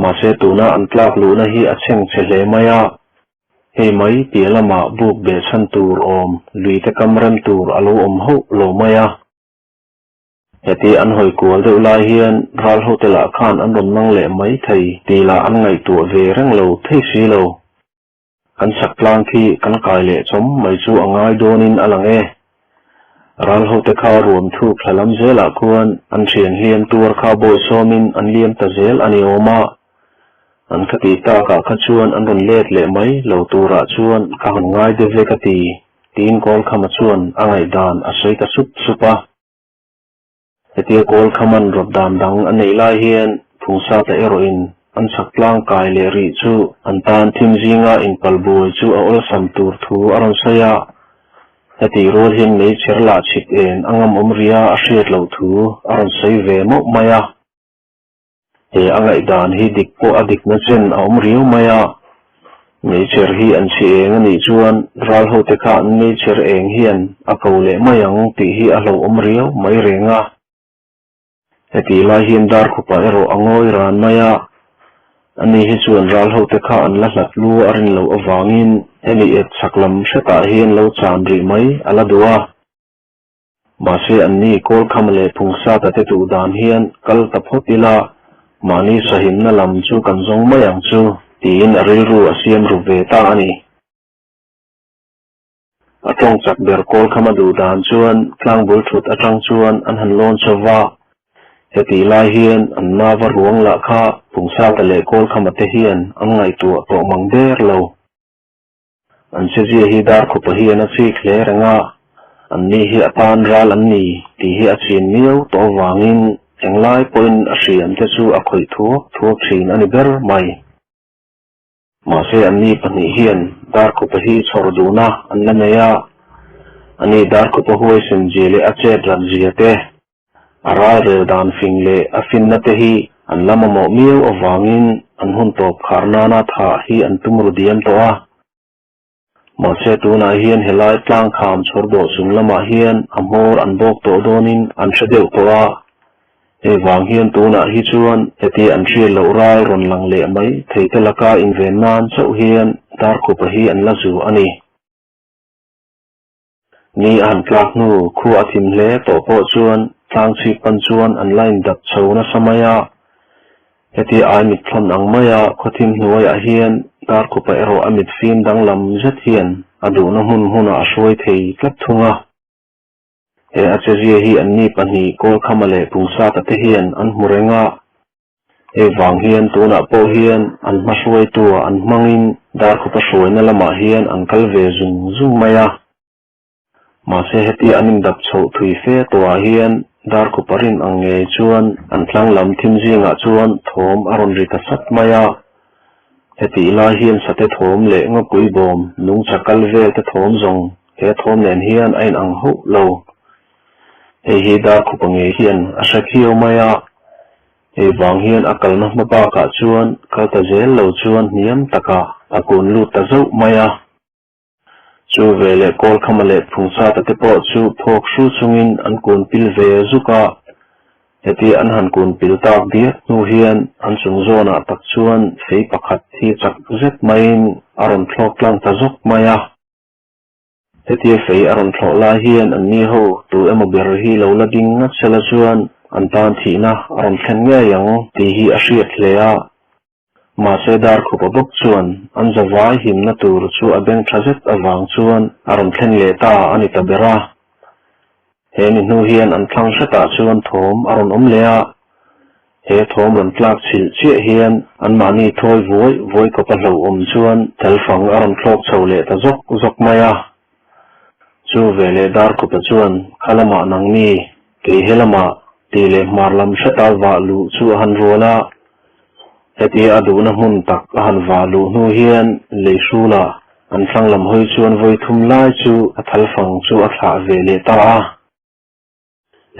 Mahse tuna an tlak luhna hi a chheng chhe hle mai a, hei mai piah lamah buk behchhan tur awm lui te kam rem tur a lo awm hauh lo mai a. Heti an hawi kual deuh lai hian ral hote lah khan an rawn mang leh mai thei tih lah an ngaihtuah ve reng lo thei si lo. Kan chhak tlang khi kan kai leh chawm mai chu a ngai dawnin a lang e. Ral hote kha ruam thuk thla lam zelah khuan an thian hliam tuar kha bawi sawmin an liam ta zel a ni awm a. An khati takah kha chuan an rawn let leh mai lo turah chuan ka han ngai deuh ve ka ti, tiin Kawlkhama chuan a ngaihdan a sawi ta sup sup a. Hetia Kawlkhaman rawt dan dang a neih lai hian Phungsata erawhin an chhak tlang kai leh rih chu an tan thim zinga inpal buai chu a awlsam tur thu a rawn sawi a. Hetih rual hian meichher lah chhit en a ngam awm ria a hriat loh thu a rawn sawi ve mauh mai a. He a ngaihdan hi dik pawh a dikna chen a awm riau mai a, meichher hi an chhi eng a nih chuan ral hote kha an meichher eng hian a ko leh mai ang tih hi a hlauhawm riau mai reng a. Hetih lai hian Darkhupa erawh a ngawi ran mai a, ani hi chuan ral hote kha an la hlat lu a rin loh avangin hemi ep chhak lam hretah hian lo chan rih mai a la duh a. Mahse anni Kawlkhama leh Phungsata te duh dan hian kal ta phawt ila, mahni sahimna lam chu kan zawng mai ang chu, tiin a rilru a siam ru ve ta a ni. A tawng chak ber Kawlkhama duh dan chuan tlangbul thut atang chuan an han lawn chho va, hetih lai hian an nava ruang lah kha Phungsata leh Kawlkhama te hian an ngaihtuah tawh mang der lo. An chezia hi Darkhupa hian a chik hle reng a, anni hi a tan ral an ni tih hi a chin miau tawh avangin englai pawhin a hriam te chu a khawih thuak thuak thin a ni ber mai. Mahse anni pahnih hian Darkhupa hi chhawr duhna an la nei a, ani Darkhupa huaisen zia leh a chet rat zia te, A ralrel dan fing leh a finna te hi an la mamawh miau avangin an hun tawp khar nana thah hi an tum ru diam tawh a. Mahse tunah hian helai tlang kham chhawr dawh chung lamah hian a hmawr an bawk tawh dawnin an hre deuh tawh a. Hei vang hian tunah hi chuan hetia an hriat loh ral rawn lang leh mai thei te laka inven nan chauh hian Darkhupa hi an la zu a ni. Ni a han tlak hnu khua a thim hle tawh pawh chuan tlang chhip pan chuan an la indap chho nasa mai a. Hetia ai mit thlawn ang maia khawthim hnuaiah hian Darkhupa erawh a mit fim danglam zet hian a duhna hmun hmunah a hruai thei tlat thung a. He a chezia hi anni pahnih Kawlkhama leh Pungsata te hian an hmu reng a. Hei vang hian tunah pawh hian an hma hruaitua an hmangin Darkhupa hruaina lamah hian an kal ve zung zung mai a. Mahse hetia an indap chhoh thui fe tawhah hian Darkhupa rin ang ngei chuan an tlang lam thim zingah chuan thawm a rawn ri ta sat mai a. Hetih lai hian sate thawm leh ngawpui bawm nungcha kal vel te thawm zawng he thawm nen hian a inang hauh lo. Hei hi Darkhupa ngei hian a hre khiau mai a. Hei vang hian a kalna hma bakah chuan kal ta zel lo chuan hniam takah a kun lut ta zauh mai a. Chu veleh Kawlkhama leh Phungsata te pawh chu phawk hru chungin an kun pil ve zuk a. Hetia an han kun pil tak diak hnu hian an chung zawnah tak chuan fei pakhat hi chak zet maiin a rawn thlawk tlang ta zawk mai a. Hetia fei a rawn thlawh lai hian an ni ho tu emaw ber hi lo la ding ngat sela chuan an tan thihna a rawn thlen ngei ang tih hi a hriat hle a. Mahse Darkhupa bawk chuan an zavai himna tur chu a beng tha zet avang chuan a rawn thlen leh ta a ni ta ber a. He ni hnu hian an thlang hretah chuan thawm a rawn awm leh a, he thawm rawn tlak chhilh chiah hian anmahni thawi vuai vuai kawpa hlauhawm chuan thalfang a rawn thlawk chho leh ta zawk zawk mai a. Chu veleh Darkhupa chuan kha lamah nangni, kei he lamah tih leh hmar lam hreta vah luh chu a han rual a. Hetia a duhna hmun tak a han vah luh hnu hian lei hrulah an thlang lam hawi chuan vawi thum lai chu a thalfang chu a thlah ve leh ta a.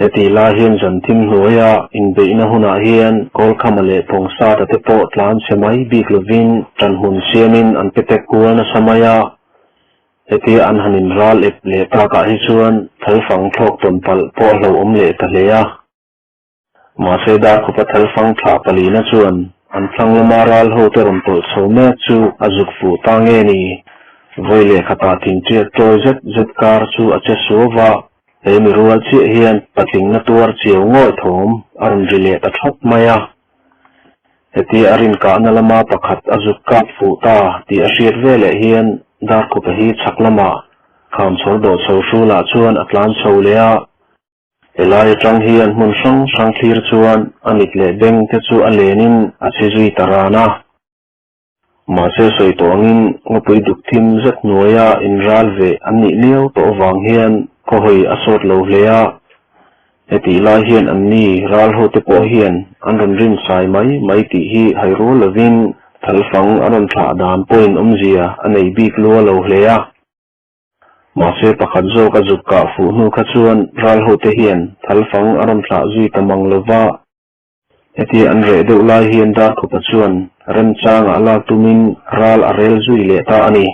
Hetih lai hian zan thim hnuaia inbeihna hunah hian Kawlkhama leh Pawngsata te pawh tlan chhe mai bik lovin ṭanhmun siamin an pe tek kual nasa mai a. Hetia an han inral ep leh takah hi chuan thalfang thlawk tawn palh pawh a hlauhawm leh ta hle a. Mahse Darkhupa thalfang thlah palina chuan an thlang lama ral hote rawn tawlh chho mek chu a zuk fuh ta nge ni? Vawi leh khatah thingtiat tawi zet zet kar chu a che suau va, he mi rual chiah hian patlingna tuar chiau ngawih thawm a rawn ri leh ta thawt mai a. Hetia a rinkahna lama pakhat a zuk kap fuh ta tih a hriat veleh hian Darkhupa hi chhak lamah khamchhawr dawh chho hrulah chuan a tlan chho leh a. Helai atang hian hmun hrang hrang thlir chuan a mit leh beng te chu a lenin a che zui ta ran a. Mahse sawi tawh angin ngawpui duk thim zet hnuaia inral ve an nih liau tawh avang hian khawhawi a sawt lo hle a. Hetih lai hian anni ral ho te pawh hian an rawn rin sai mai mai tih hi hai rual lovin thalfang an rawn thlah dan pawhin awmzia a nei bik lua lo hle a. Mahse pakhat zawk a zuk kah fuh hnu kha chuan ral hote hian thalfang a rawn thlah zui ta mang lo va. Hetia an reh deuh lai hian Darkhupa chuan remchangah lak tumin ral a rel zui leh ta a ni.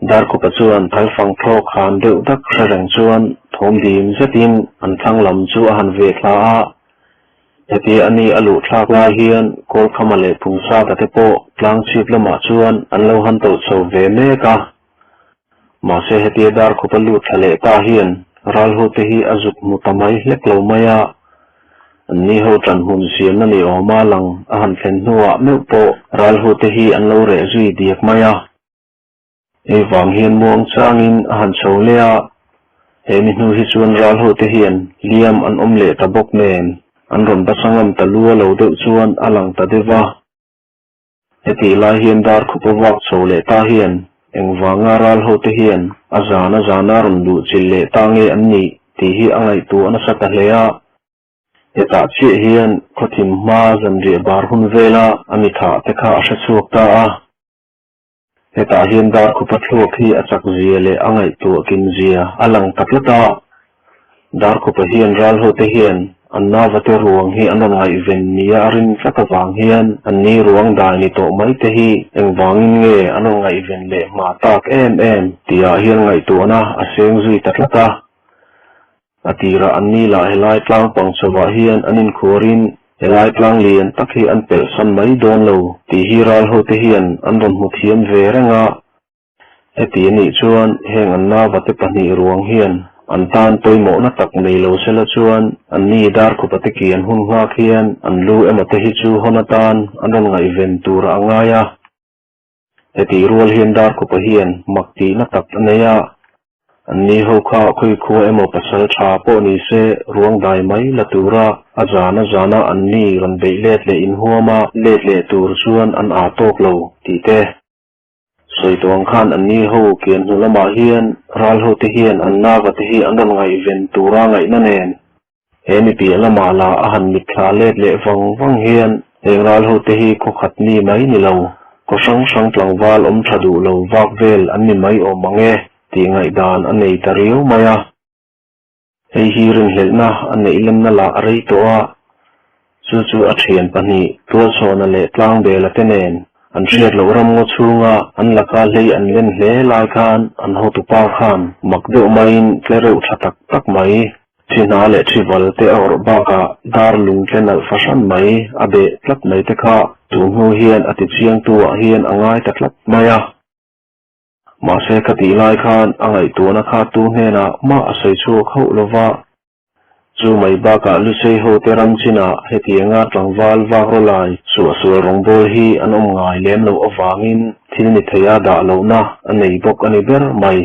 Darkhupa chuan thalfang thlawk han deuh dak hre reng chuan thawm dim zetin an thlang lam chu a han ve thla a. Hetia a ni a luh thlak lai hian Kawlkhama leh Phungsata te pawh tlang chhip lamah chuan an lo han tawlh chho ve mek a. Mahse hetia Darkhupa lut thla leh ta hian Ralho te hi a zuk hmu ta mai hlek lo mai a. An ni ho ṭan hmun siamna ni awma lang a han thlen hnuah meuh pawh Ralho te hi an lo reh zui diak mai a. Hei vang hian muang changin a han chho leh a, he mi hnu hi chuan ral hote hian hliam an awm leh ta bawk nen an rawn basa ngam ta lua lo deuh chuan a lang ta deuh va. Hetih lai hian dar khupa vak chho leh ta hian engvanga ral hote hian a zan a zana rawn luh chilh leh ta nge an nih tih hi a ngaihtuah nasa ta hle a. Hetah chiah hian khawthim hma zanriah bar hun vela a mi thah te kha a hre chhuak ta a. Hetah hian Darkhupa thluak hi a chak zia leh a ngaihtuah kim zia a lang ta tlat a. Darkhupa hian ralhote hian an navate ruang hi an rawn ngaihven nia a rin tlat avang hian an ni ruang dai ni tawh mai te hi engvangin nge an rawn ngaihven leh hma tak em em tihah hian ngaihtuahna a seng zui ta tlat a. A tirah an ni lah helai tlang pang chhovah hian an inkhuarin helai tlang lian tak hi an pelh san mai dawn lo tih hi ral hote hian an rawn hmu thiam ve reng a. Heti a nih chuan heng an nauvate pahnih ruang hian an tan pawimawhna tak nei lo sela chuan anni Darkhupate kian hun nghak hian an lu emaw te hi chu hawn atan an rawn ngaihven turah a ngai a. Hetih rual hian Darkhupa hian mak tihna tak a nei a, anni ho kha khawi khua emaw pasal tha pawh ni se ruang dai mai la tura a zana zana anni rawn beih let leh inhuama let leh tur chuan an aa tawk lo tih te. Sawi tawh ang khan anni ho kian hnu lamah hian ral hote hian an nava te hi an rawn ngaihven tura ngaihna nen He mi piah lamah lah a han mitthla let leh vang vang hian heng ral hote hi khaw khat mi mai ni lo, khaw hrang hrang tlangval awm tha duh lo vak vel an ni mai awm ang e tih ngaihdan a nei ta riau mai a. Hei hi rinhlelhna a neih lemna lah a rei tawh a, chu chu a thian pahnih Tualchhawna leh Tlangbela te nen an hriat loh ram ngaw chhunga an laka hlei an len hle lai khan an hotupa khan mak deuh maiin tlereuh tha tak tak mai Thi hna leh thi val te a awrh bakah dar lung tle nalh fahran mai a beh tlat mai te kha tun hnu hian a ti chiangtu ah hian a ngai ta tlat mai a. Mahse ka tih lai khan a ngaihtuahna kha tu hnenah mah a sawi chhuak hauh lo va. Chu mai bakah Lusei ho te ram chinah hetianga tlangval vak rawlai suahsual rawngbâwl hi an awm ngai lem loh avangin thil ni theia dah lohna a nei bawk a ni ber mai.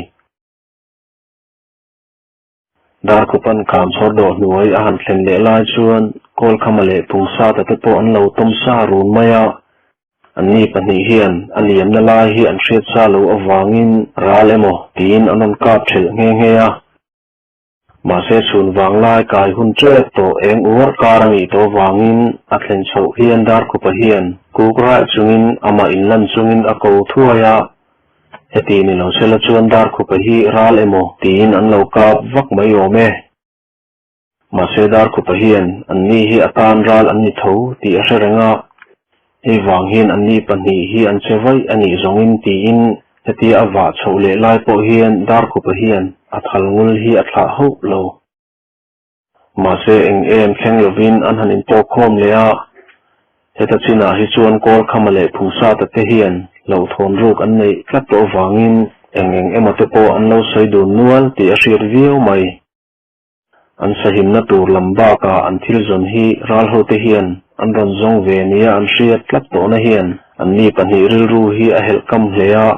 Darkhupan kham chhawr dawh hnuai a han thlen leh lai chuan Kawlkhama leh Phungsata te pawh an lo tawm sa run mai a. Anni pahnih hian a liamna lai hi an hriat sa lo avangin ral emaw tiin an rawn kap thelh nghe nghe a. Mahse chhun vang lai kai hun ṭep tawh eng uar kar a nih tawh avangin a thlen chhoh hian Darkhupa hian kuk raih chungin amah inlan chungin a ko thuai a. Heti ni lo sela chuan Darkhupa hi ral emaw tiin an lo kap vak mai awm e. Mahse Darkhupa hian anni hi a tan ral an ni tho tih a hre reng a, hei vang hian anni pahnih hi an che vaih a nih zawngin tiin hetia a vah chhoh leh lai pawh hian Darkhupa hian a thal ngul hi a thlah hauh lo. Mahse eng em thleng lovin an han intawk khawm leh a, heta chinah hi chuan Kawlkhama leh Phungsata te hian hlauhthawn ruk an neih tlat tawh avangin eng eng emaw te pawh an lo sawi dun nual tih a hriat viau mai. An sahimna tur lam bakah an thil zawn hi ral hote hian an rawn zawng ve nia an hriat tlat tawhna hian anni pahnih rilru hi a helh kam hle a.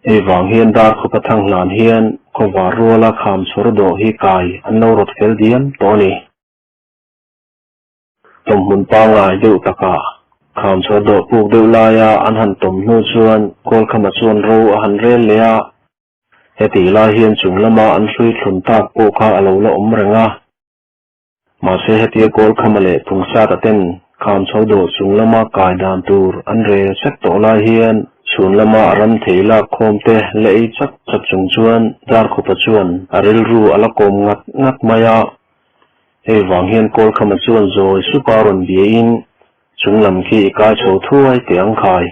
Hei vang hian Darkhawpa thang hlan hian khawvar ruala kham chhawr dawh hi kai an lo rawt fel diam tawh a ni. Tawmhmun pangngai deuh takah kham chhawr dawh puk deuh laia an han tawm hnu chuan Kawlkhama chuan ro a han rel leh a. Hetih lai hian chung lama an hlui thlun tak pawh kha a lo la awm reng a. Mahse hetia Kawlkhama leh Phungsata ten Khamchho dawh chung lama kai dan tur an rel sek tawh lai hian chhun lama a ram thei lak khawm te la ei chak chak chung chuan Darkhupa chuan a rilru a la kawm ngat ngat mai a. Hei vang hian Kawlkhama chuan zawi supa rawn biain chung lam khi i kai chho thuai teh ang khai.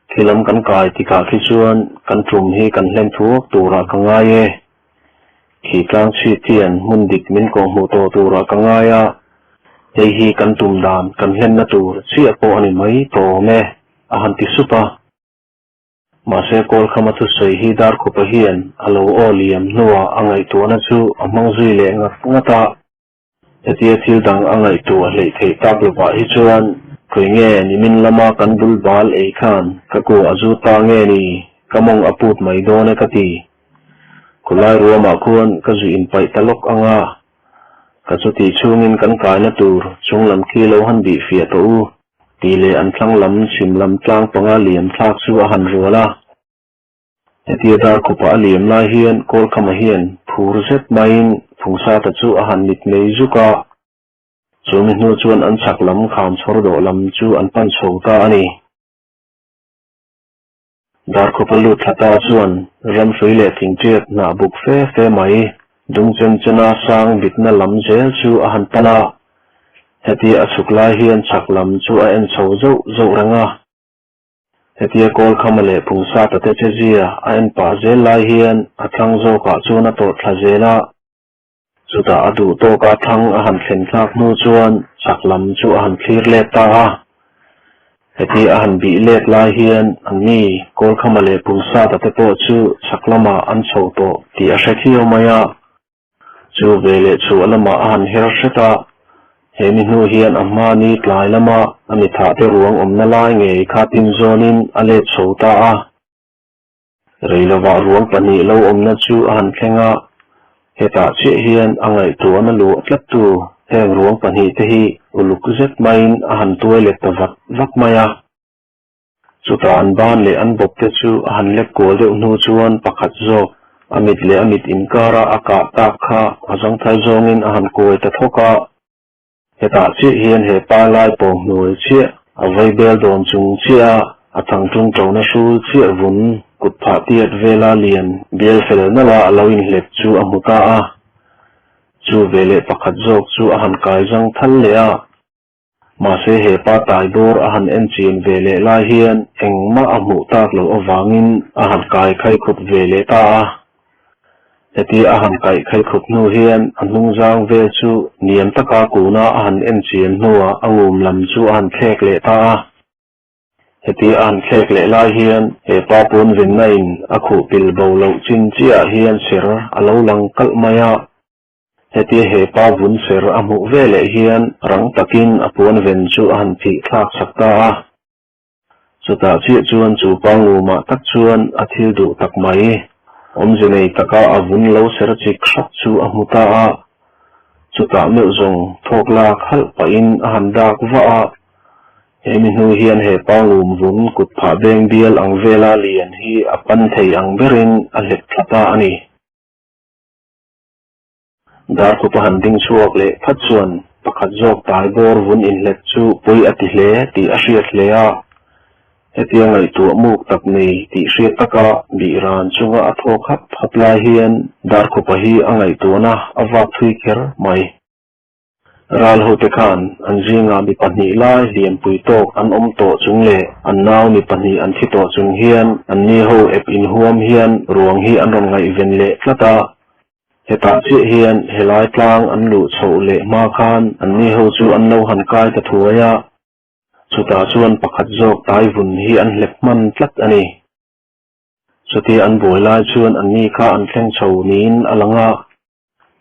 Khi lam kan kai tikah khi chuan kan tum hi kan hlen thuak turah ka ngai e. Khi tlang chhit hian hmun dik min kawhhmuh tawh turah ka ngai a, hei hi kan tum dan kan hlenna tur chiah pawh a ni mai tawh awm e, a han ti sup a. Mahse Kawlkhama thusawi hi Darkhupa hian a lo aw liam hnuah a ngaihtuahna chu a hmang zui leh ngat ngat a. Hetia thil dang a ngaihtuah hleih theih tak lovah hi chuan khawi nge nimin lama kan bul bal ei khan ka ku a zu ta nge ni, ka mawng a put mai dawn e ka ti. Khulai ruamah khuan ka zu inpaih ta lawk ang a, ka chutih chhungin kan kaina tur chung lam khi lo han bih fiah tawh u tih leh an thlang lam chhim lam tlang panga liam thlak chu a han rual a. Hetia Darkhupa a liam lai hian Kawlkhama hian phur zet maiin Phungsata chu a han mit mei zuk a, chumi hnu chuan an chhak lam kham chhawr dawh lam chu an pan chho ta a ni. Darkhupa lut thla ta chuan ramhrui leh thingṭiak hnah buk fe fe mai dung chen chena sang bitna lam zel chu a han pan a, hetia a chhuk lai hian chhak lam chu a en chho zauh zauh reng a. Hetia Kawlkhama leh Phungsata te che zia a en pah zel lai hian a thlang zawkah chuan a tawrh thla zel a. Chutah a duh tawka thlang a han thlen thlak hnu chuan chak lam chu a han thlir let ta a. Heti a han bih let lai hian an mi Kawlkhama leh Pungsata te pawh chu chhak lamah an chho tawh tih a hre thiau mai a. Chu veleh chhuah lamah a han her hret a, he mi hnu hian a hma ni tlai lama a mi thah te ruang awmna lai ngei kha tin zawnin a let chho ta a. Rei lovah ruang pahnih lo awmna chu a han thleng a, hetah chiah hian a ngaihtuahna luah tlattu heng ruang pahnihte hi uluk zet maiin a han tuai let ta vak vak mai a. Chutah an ban leh an bawpte chu a han lek kual deuh hnu chuan pakhat zawk a mit leh a mit inkara a kah tak kha a zangthal zawngin a han kuai ta thawk a. Hetah chiah hian he pa lai pawng hnuai chiah, a vei bel dawn chung chiah a, a thangṭung ṭona hrul chiah vun kut phah tiat vela lian bial fel nalh a a lo inhlep chu a hmu ta a. Chu veleh pakhat zawk chu a han kai zang thal leh a. Mahse he pa tai bawr a han en chian ve leh lai hian engmah a hmuh tak loh avangin a han kai khai khup ve leh ta a. Heti a han kaih khaih khup hnu hian a hnungzang vel chu niam taka kuna a han en chian hnuah a ngum lam chu a han thlek leh ta a. Heti a han thlek leh lai hian he pa puanvenna in a khuh pil bo loh chin chiahah hian ser a lo lang kalh mai a. Hetia he pa vun ser a hmuh veleh hian rang takin a puanven chu a han phih thlak sak ta a. Chutah chiah chuan chu pa ngumah tak chuan a thil duh tak mai, awmze nei taka a vun lo ser chik hrak chu a hmu ta a. Chutah meuh zawng thawk lak halh pahin a han dak vah a. He mi hnu hian he pa ngum vun kut phah beng bial ang vela lian hi a pan thei ang berin a hlep thla ta a ni. Darkhupa han ding chhuak leh phat chuan pakhat zawk tai bawr vun inhlep chu pawi a ti hle tih a hriat hle a. Hetia ngaihtuah muk tak nei tih hriat taka bih ran chunga a thawk hap hap lai hian Darkhupa hi a ngaihtuahna a vak thui kher mai. Ral hote khan an zingah mi pahnih lai hliampui tawk an awm tawh chung leh an nau mi pahnih an thi tawh chung hian anni ho ep inhuam hian ruang hi an rawn ngaihven leh tlat a. Hetah chiah hian helai tlang an luh chhoh leh hma khan anni ho chu an lo han kai ta thuai a, chutah chuan pakhat zawk tai vun hi an hlep hman tlat a ni. Chutia an buai lai chuan anni kha an thleng chho niin a lang a.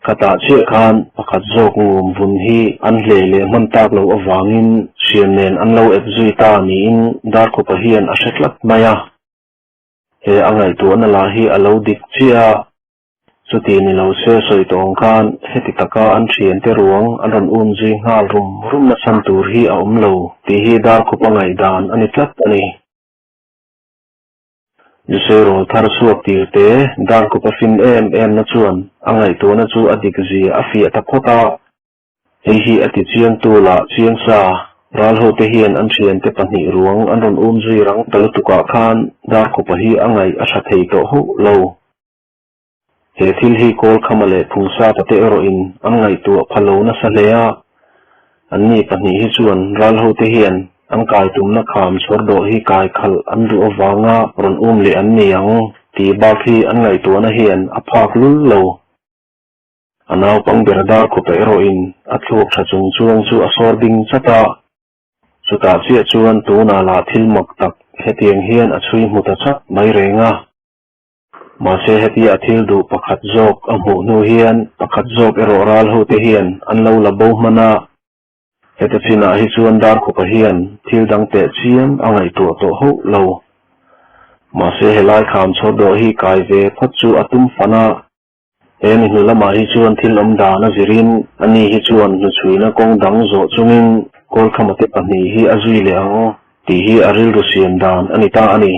Khatah chiah khan pakhat zawk ngum vun hi an hle leh hman tak loh avangin hriam nen an lo ep zui ta niin Darkhupa hian a hre tlat mai a. He a ngaihtuahna lah hi a lo dik chiah a, chuti ni lo se sawi tawh ang khan heti taka an thiante ruang an rawn um zui nghal rum rum na chhan tur hi a awm lo tih hi Darkhupa ngaihdan a ni tlat a ni. Jose rawl thar chhuak tir te Darkhupa fin em em na chuan a ngaihtuahna chu a dik zia a fiah ta phawt a. Hei hi a ti chiang tu lah chiang sa, ral ho te hian an thiante pahnih ruang an rawn um zui rang ta lutuk ah khan Darkhupa hi a ngaih a tha thei tawh hauh lo. He thil hi Kawlkhama leh Phungsata te erawhin an ngaihtuah pha lo nasa hle a, anni pahnih hi chuan ral hote hian an kai tumna kham chhawr dawh hi kai khalh an duh avanga rawn um leh an ni ang tih bak hi an ngaihtuahna hian a phak lul lo. A naupang ber dar khupa erawhin a thluak tha chung chuang chu a sawr ding chat a, chutah chiah chuan tunah lah thil mak tak hetiang hian a chhui hmu ta chat mai reng a. Mahse hetia a thil duh pakhat zawk a hmuh hnu hian pakhat zawk erawh ral hote hian an lo la bo hman a. Heta chinah hi chuan Darkhupa hian thil dang teh chiam a ngaihtuah tawh hauh lo. Mahse helai kham chhawr dawh hi kai ve phawt chu a tum fan a. He mi hnu lamah hi chuan thil awm dan a zirin ani hi chuan hnuchhuina kawng dang zawh chungin Kawlkhama te pahnih hi a zui leh ang tih hi a rilru siam dan a ni ta a ni.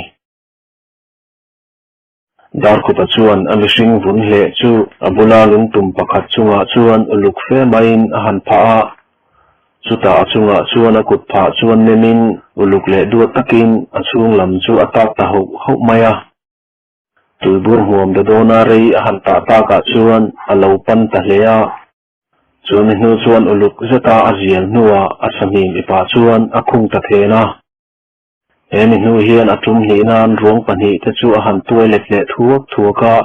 Darkhupa chuan a mihring vun hleh chu a bula lungtum pakhat chungah chuan uluk fe maiin a han phah a. Chutah a chungah chuan a kut phah chuan nemin uluk leh duat takin a chhung lam chu a tak ta hauh hauh mai a. Tuibur hmuam da dawna rei a han tah takah chuan a lo pan ta hle a. Chumi hnu chuan uluk zeta a zial hnuah a sahmim ipah chuan a khung ta then a. He mi hnu hian a tum hnih nan ruang pahnih te chu a han tuai let leh thuak thuak a,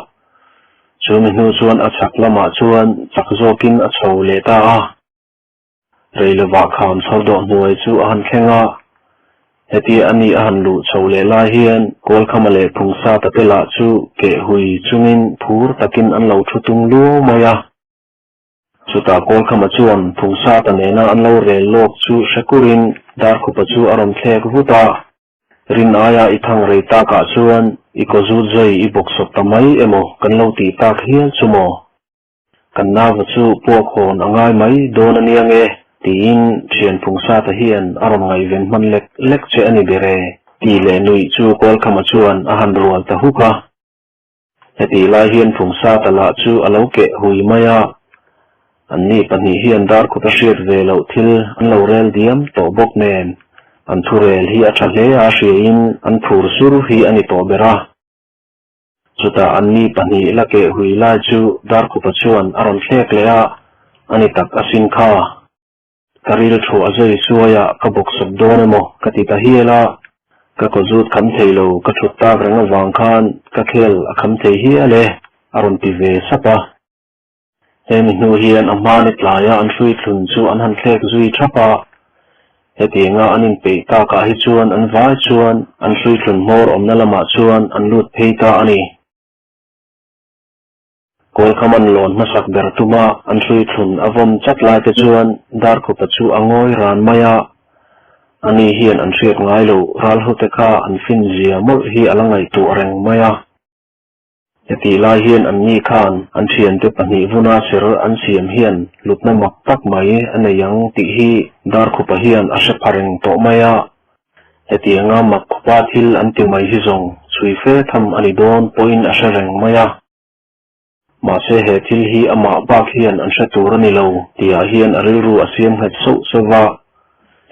chu mi hnu chuan a chhak lamah chuan chak zawkin a chho leh ta a. Rei lovah kham chho dawh hnuai chu a han thleng a. Hetia a ni a han luh chho leh lai hian Kawlkhama leh Phungsata te lah chu keh hui chungin phur takin an lo thu tung luau mai a. Chutah Kawlkhama chuan Phungsata nena an lo rel lawk chu hre kurin Darkhupa chu a rawn thlek vut a. Rin aia i thang rei takah chuan i kaw zut zai i bawk sawp ta mai emaw kan lo tih tak hial chu maw? Kan nauva chu puak hawn a ngai mai dawn a nia nge? tiin thian Phungsata hian a rawn ngaihven hman lek lek che a ni ber e tih leh nuih chu Kawlkhama chuan a han rual ta huk a. Hetih lai hian Phungsata lah chu a lo keh hui mai a, anni pahnih hian Darkhuta hriat ve loh thil an lo rel diam tawh bawk nen an thurel hi a tha hle a hriain an phur sur hi a ni tawh ber a. Chutah anni pahnih la keh hui lai chu Darkhupa chuan a rawn thlek leh a, a ni tak asin kha. Ka ril thu a zai suai a, ka bawk sawp dawn emaw ka ti ta hial a, ka kaw zut kham thei lo ka thut tak reng avang khan ka khel a kham thei hial e, a rawn ti ve sap a. Hemi hnu hian a hmani tlaia an hrui thlun chu an han thlek zui thap a, hetianga an inpeih takah hi chuan an vai chuan an hrui thlun hmawr awmna lamah chuan an lut phei ta a ni. Kawlkham an lawn hmasak ber tuma an hrui thlun a vawm chat lai te chuan Darkhupa chu a ngawi ran mai a, ani hian an hriat ngai lo ralhute kha an fin zia mawlh hi a la ngaihtuah reng mai a. Hetih lai hian anni khan an thiante pahnih vuna ser an siam hian hlutna mak tak mai a nei ang tih hi Darkhupa hian a hre pha reng tawh mai a. Hetianga mak khupa thil an ti mai hi zawng chhui fe tham a ni dawn pawhin a hre reng mai a. Mahse he thil hi amah bak hian an hre tur a ni lo tihah hian a rilru a siam nghet sauh sauh va.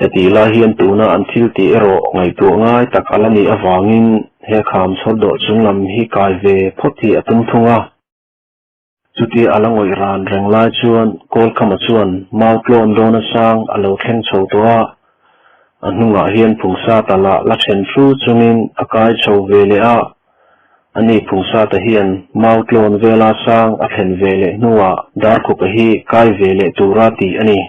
Hetih lai hian tuna an thil tih erawh ngaihtuah ngai tak a la nih avangin he kham chhawr dawh chung lam hi kai ve phawt hi a tum thung a. Chutia a la ngawih ran reng lai chuan Kawlkhama chuan mau tlawn dawna sang a lo thleng chho tawh a, a hnungah hian Phungsata lah la then fru chungin a kai chho ve leh a. Ani Phungsata hian mau tlawn vela sang a thlen ve leh hnuah Darkhupa hi kai ve leh tura tih a ni.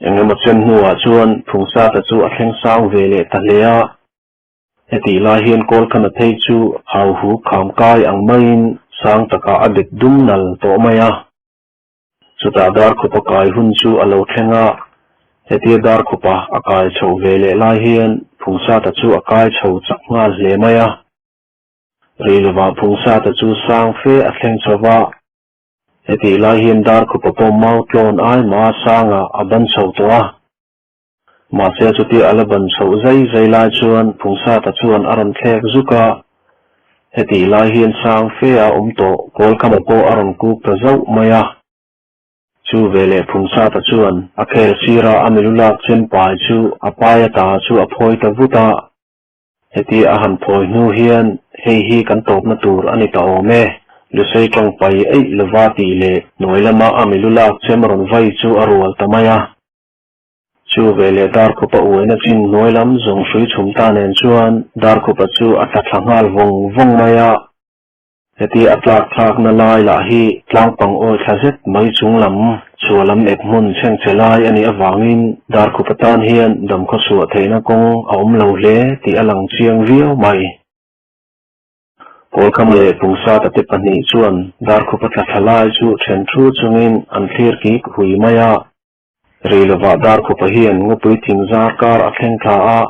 Eng emaw chen hnuah chuan Phungsata chu a thleng sang ve leh ta hle a. Hetih lai hian Kawlkhana phei chu hauhu kham kai ang maiin sang takah a bet dum nal tawh mai a. Chutah Darkhupa kai hun chu a lo thleng a, hetia Darkhupa a kai chhoh ve leh lai hian Phungsata chu a kai chho chak nghal hle mai a. Rei lovah Phungsata chu sang fe a thleng chho va. Hetih lai hian Darkhupa pawh mau tlawn ai mah sangah a ban chho tawh a. Mahse chutia a la ban chhoh zai zai lai chuan Phungsata chuan a rawn thlek zuk a. Hetih lai hian sang fe a awm tawh Kawlkhama pawh a rawn kuk ta zauh mai a. Chu veleh Phungsata chuan a khel sira a milu lak chem pai chu a pai ata chu a phawi ta vut a. Heti a han phawi hnu hian hei hi kan tawpna tur a ni ta awm e, Lusei tawng pai eih lova tih leh hnuai lama a milu lak chem rawn vai chu a rual ta mai a. Chu veleh Darkhupa uaina chin hnuai lam zawng hrui chhum ta nen chuan Darkhupa chu a tla thla nghal vawng vawng mai a. Heti a tlak thlakna lai lah hi tlangpang awi thla zet mai chung lam chhuah lam ep hmun chhengchhe lai a nih avangin Darkhupa tan hian damkhaw chhuah theihna kawng a awm lo hle tih a lang chiang viau mai. Kawlkhama leh Pungsata te pahnih chuan Darkhupa tla thla lai chu then thu chungin an thlir kik hui mai a. Rei lovah Darkhupa hian ngawpui thing zar kar a thleng thla a.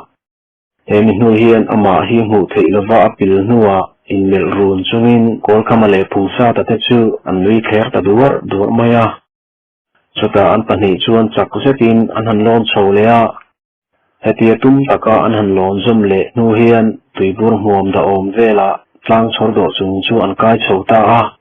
He mi hnu hian amah hi hmuh theih lova a pil hnuah inmelh run chungin Kawlkhama leh Phungsata te chu an nui thler ta duar duar mai a. Chutah an pahnih chuan chak zetin an han lawn chho leh a. Hetia tum taka an han lawn zawm leh hnu hian tuibur hmuam dahawm velah tlang chhawr dawh chung chu an kai chho ta a.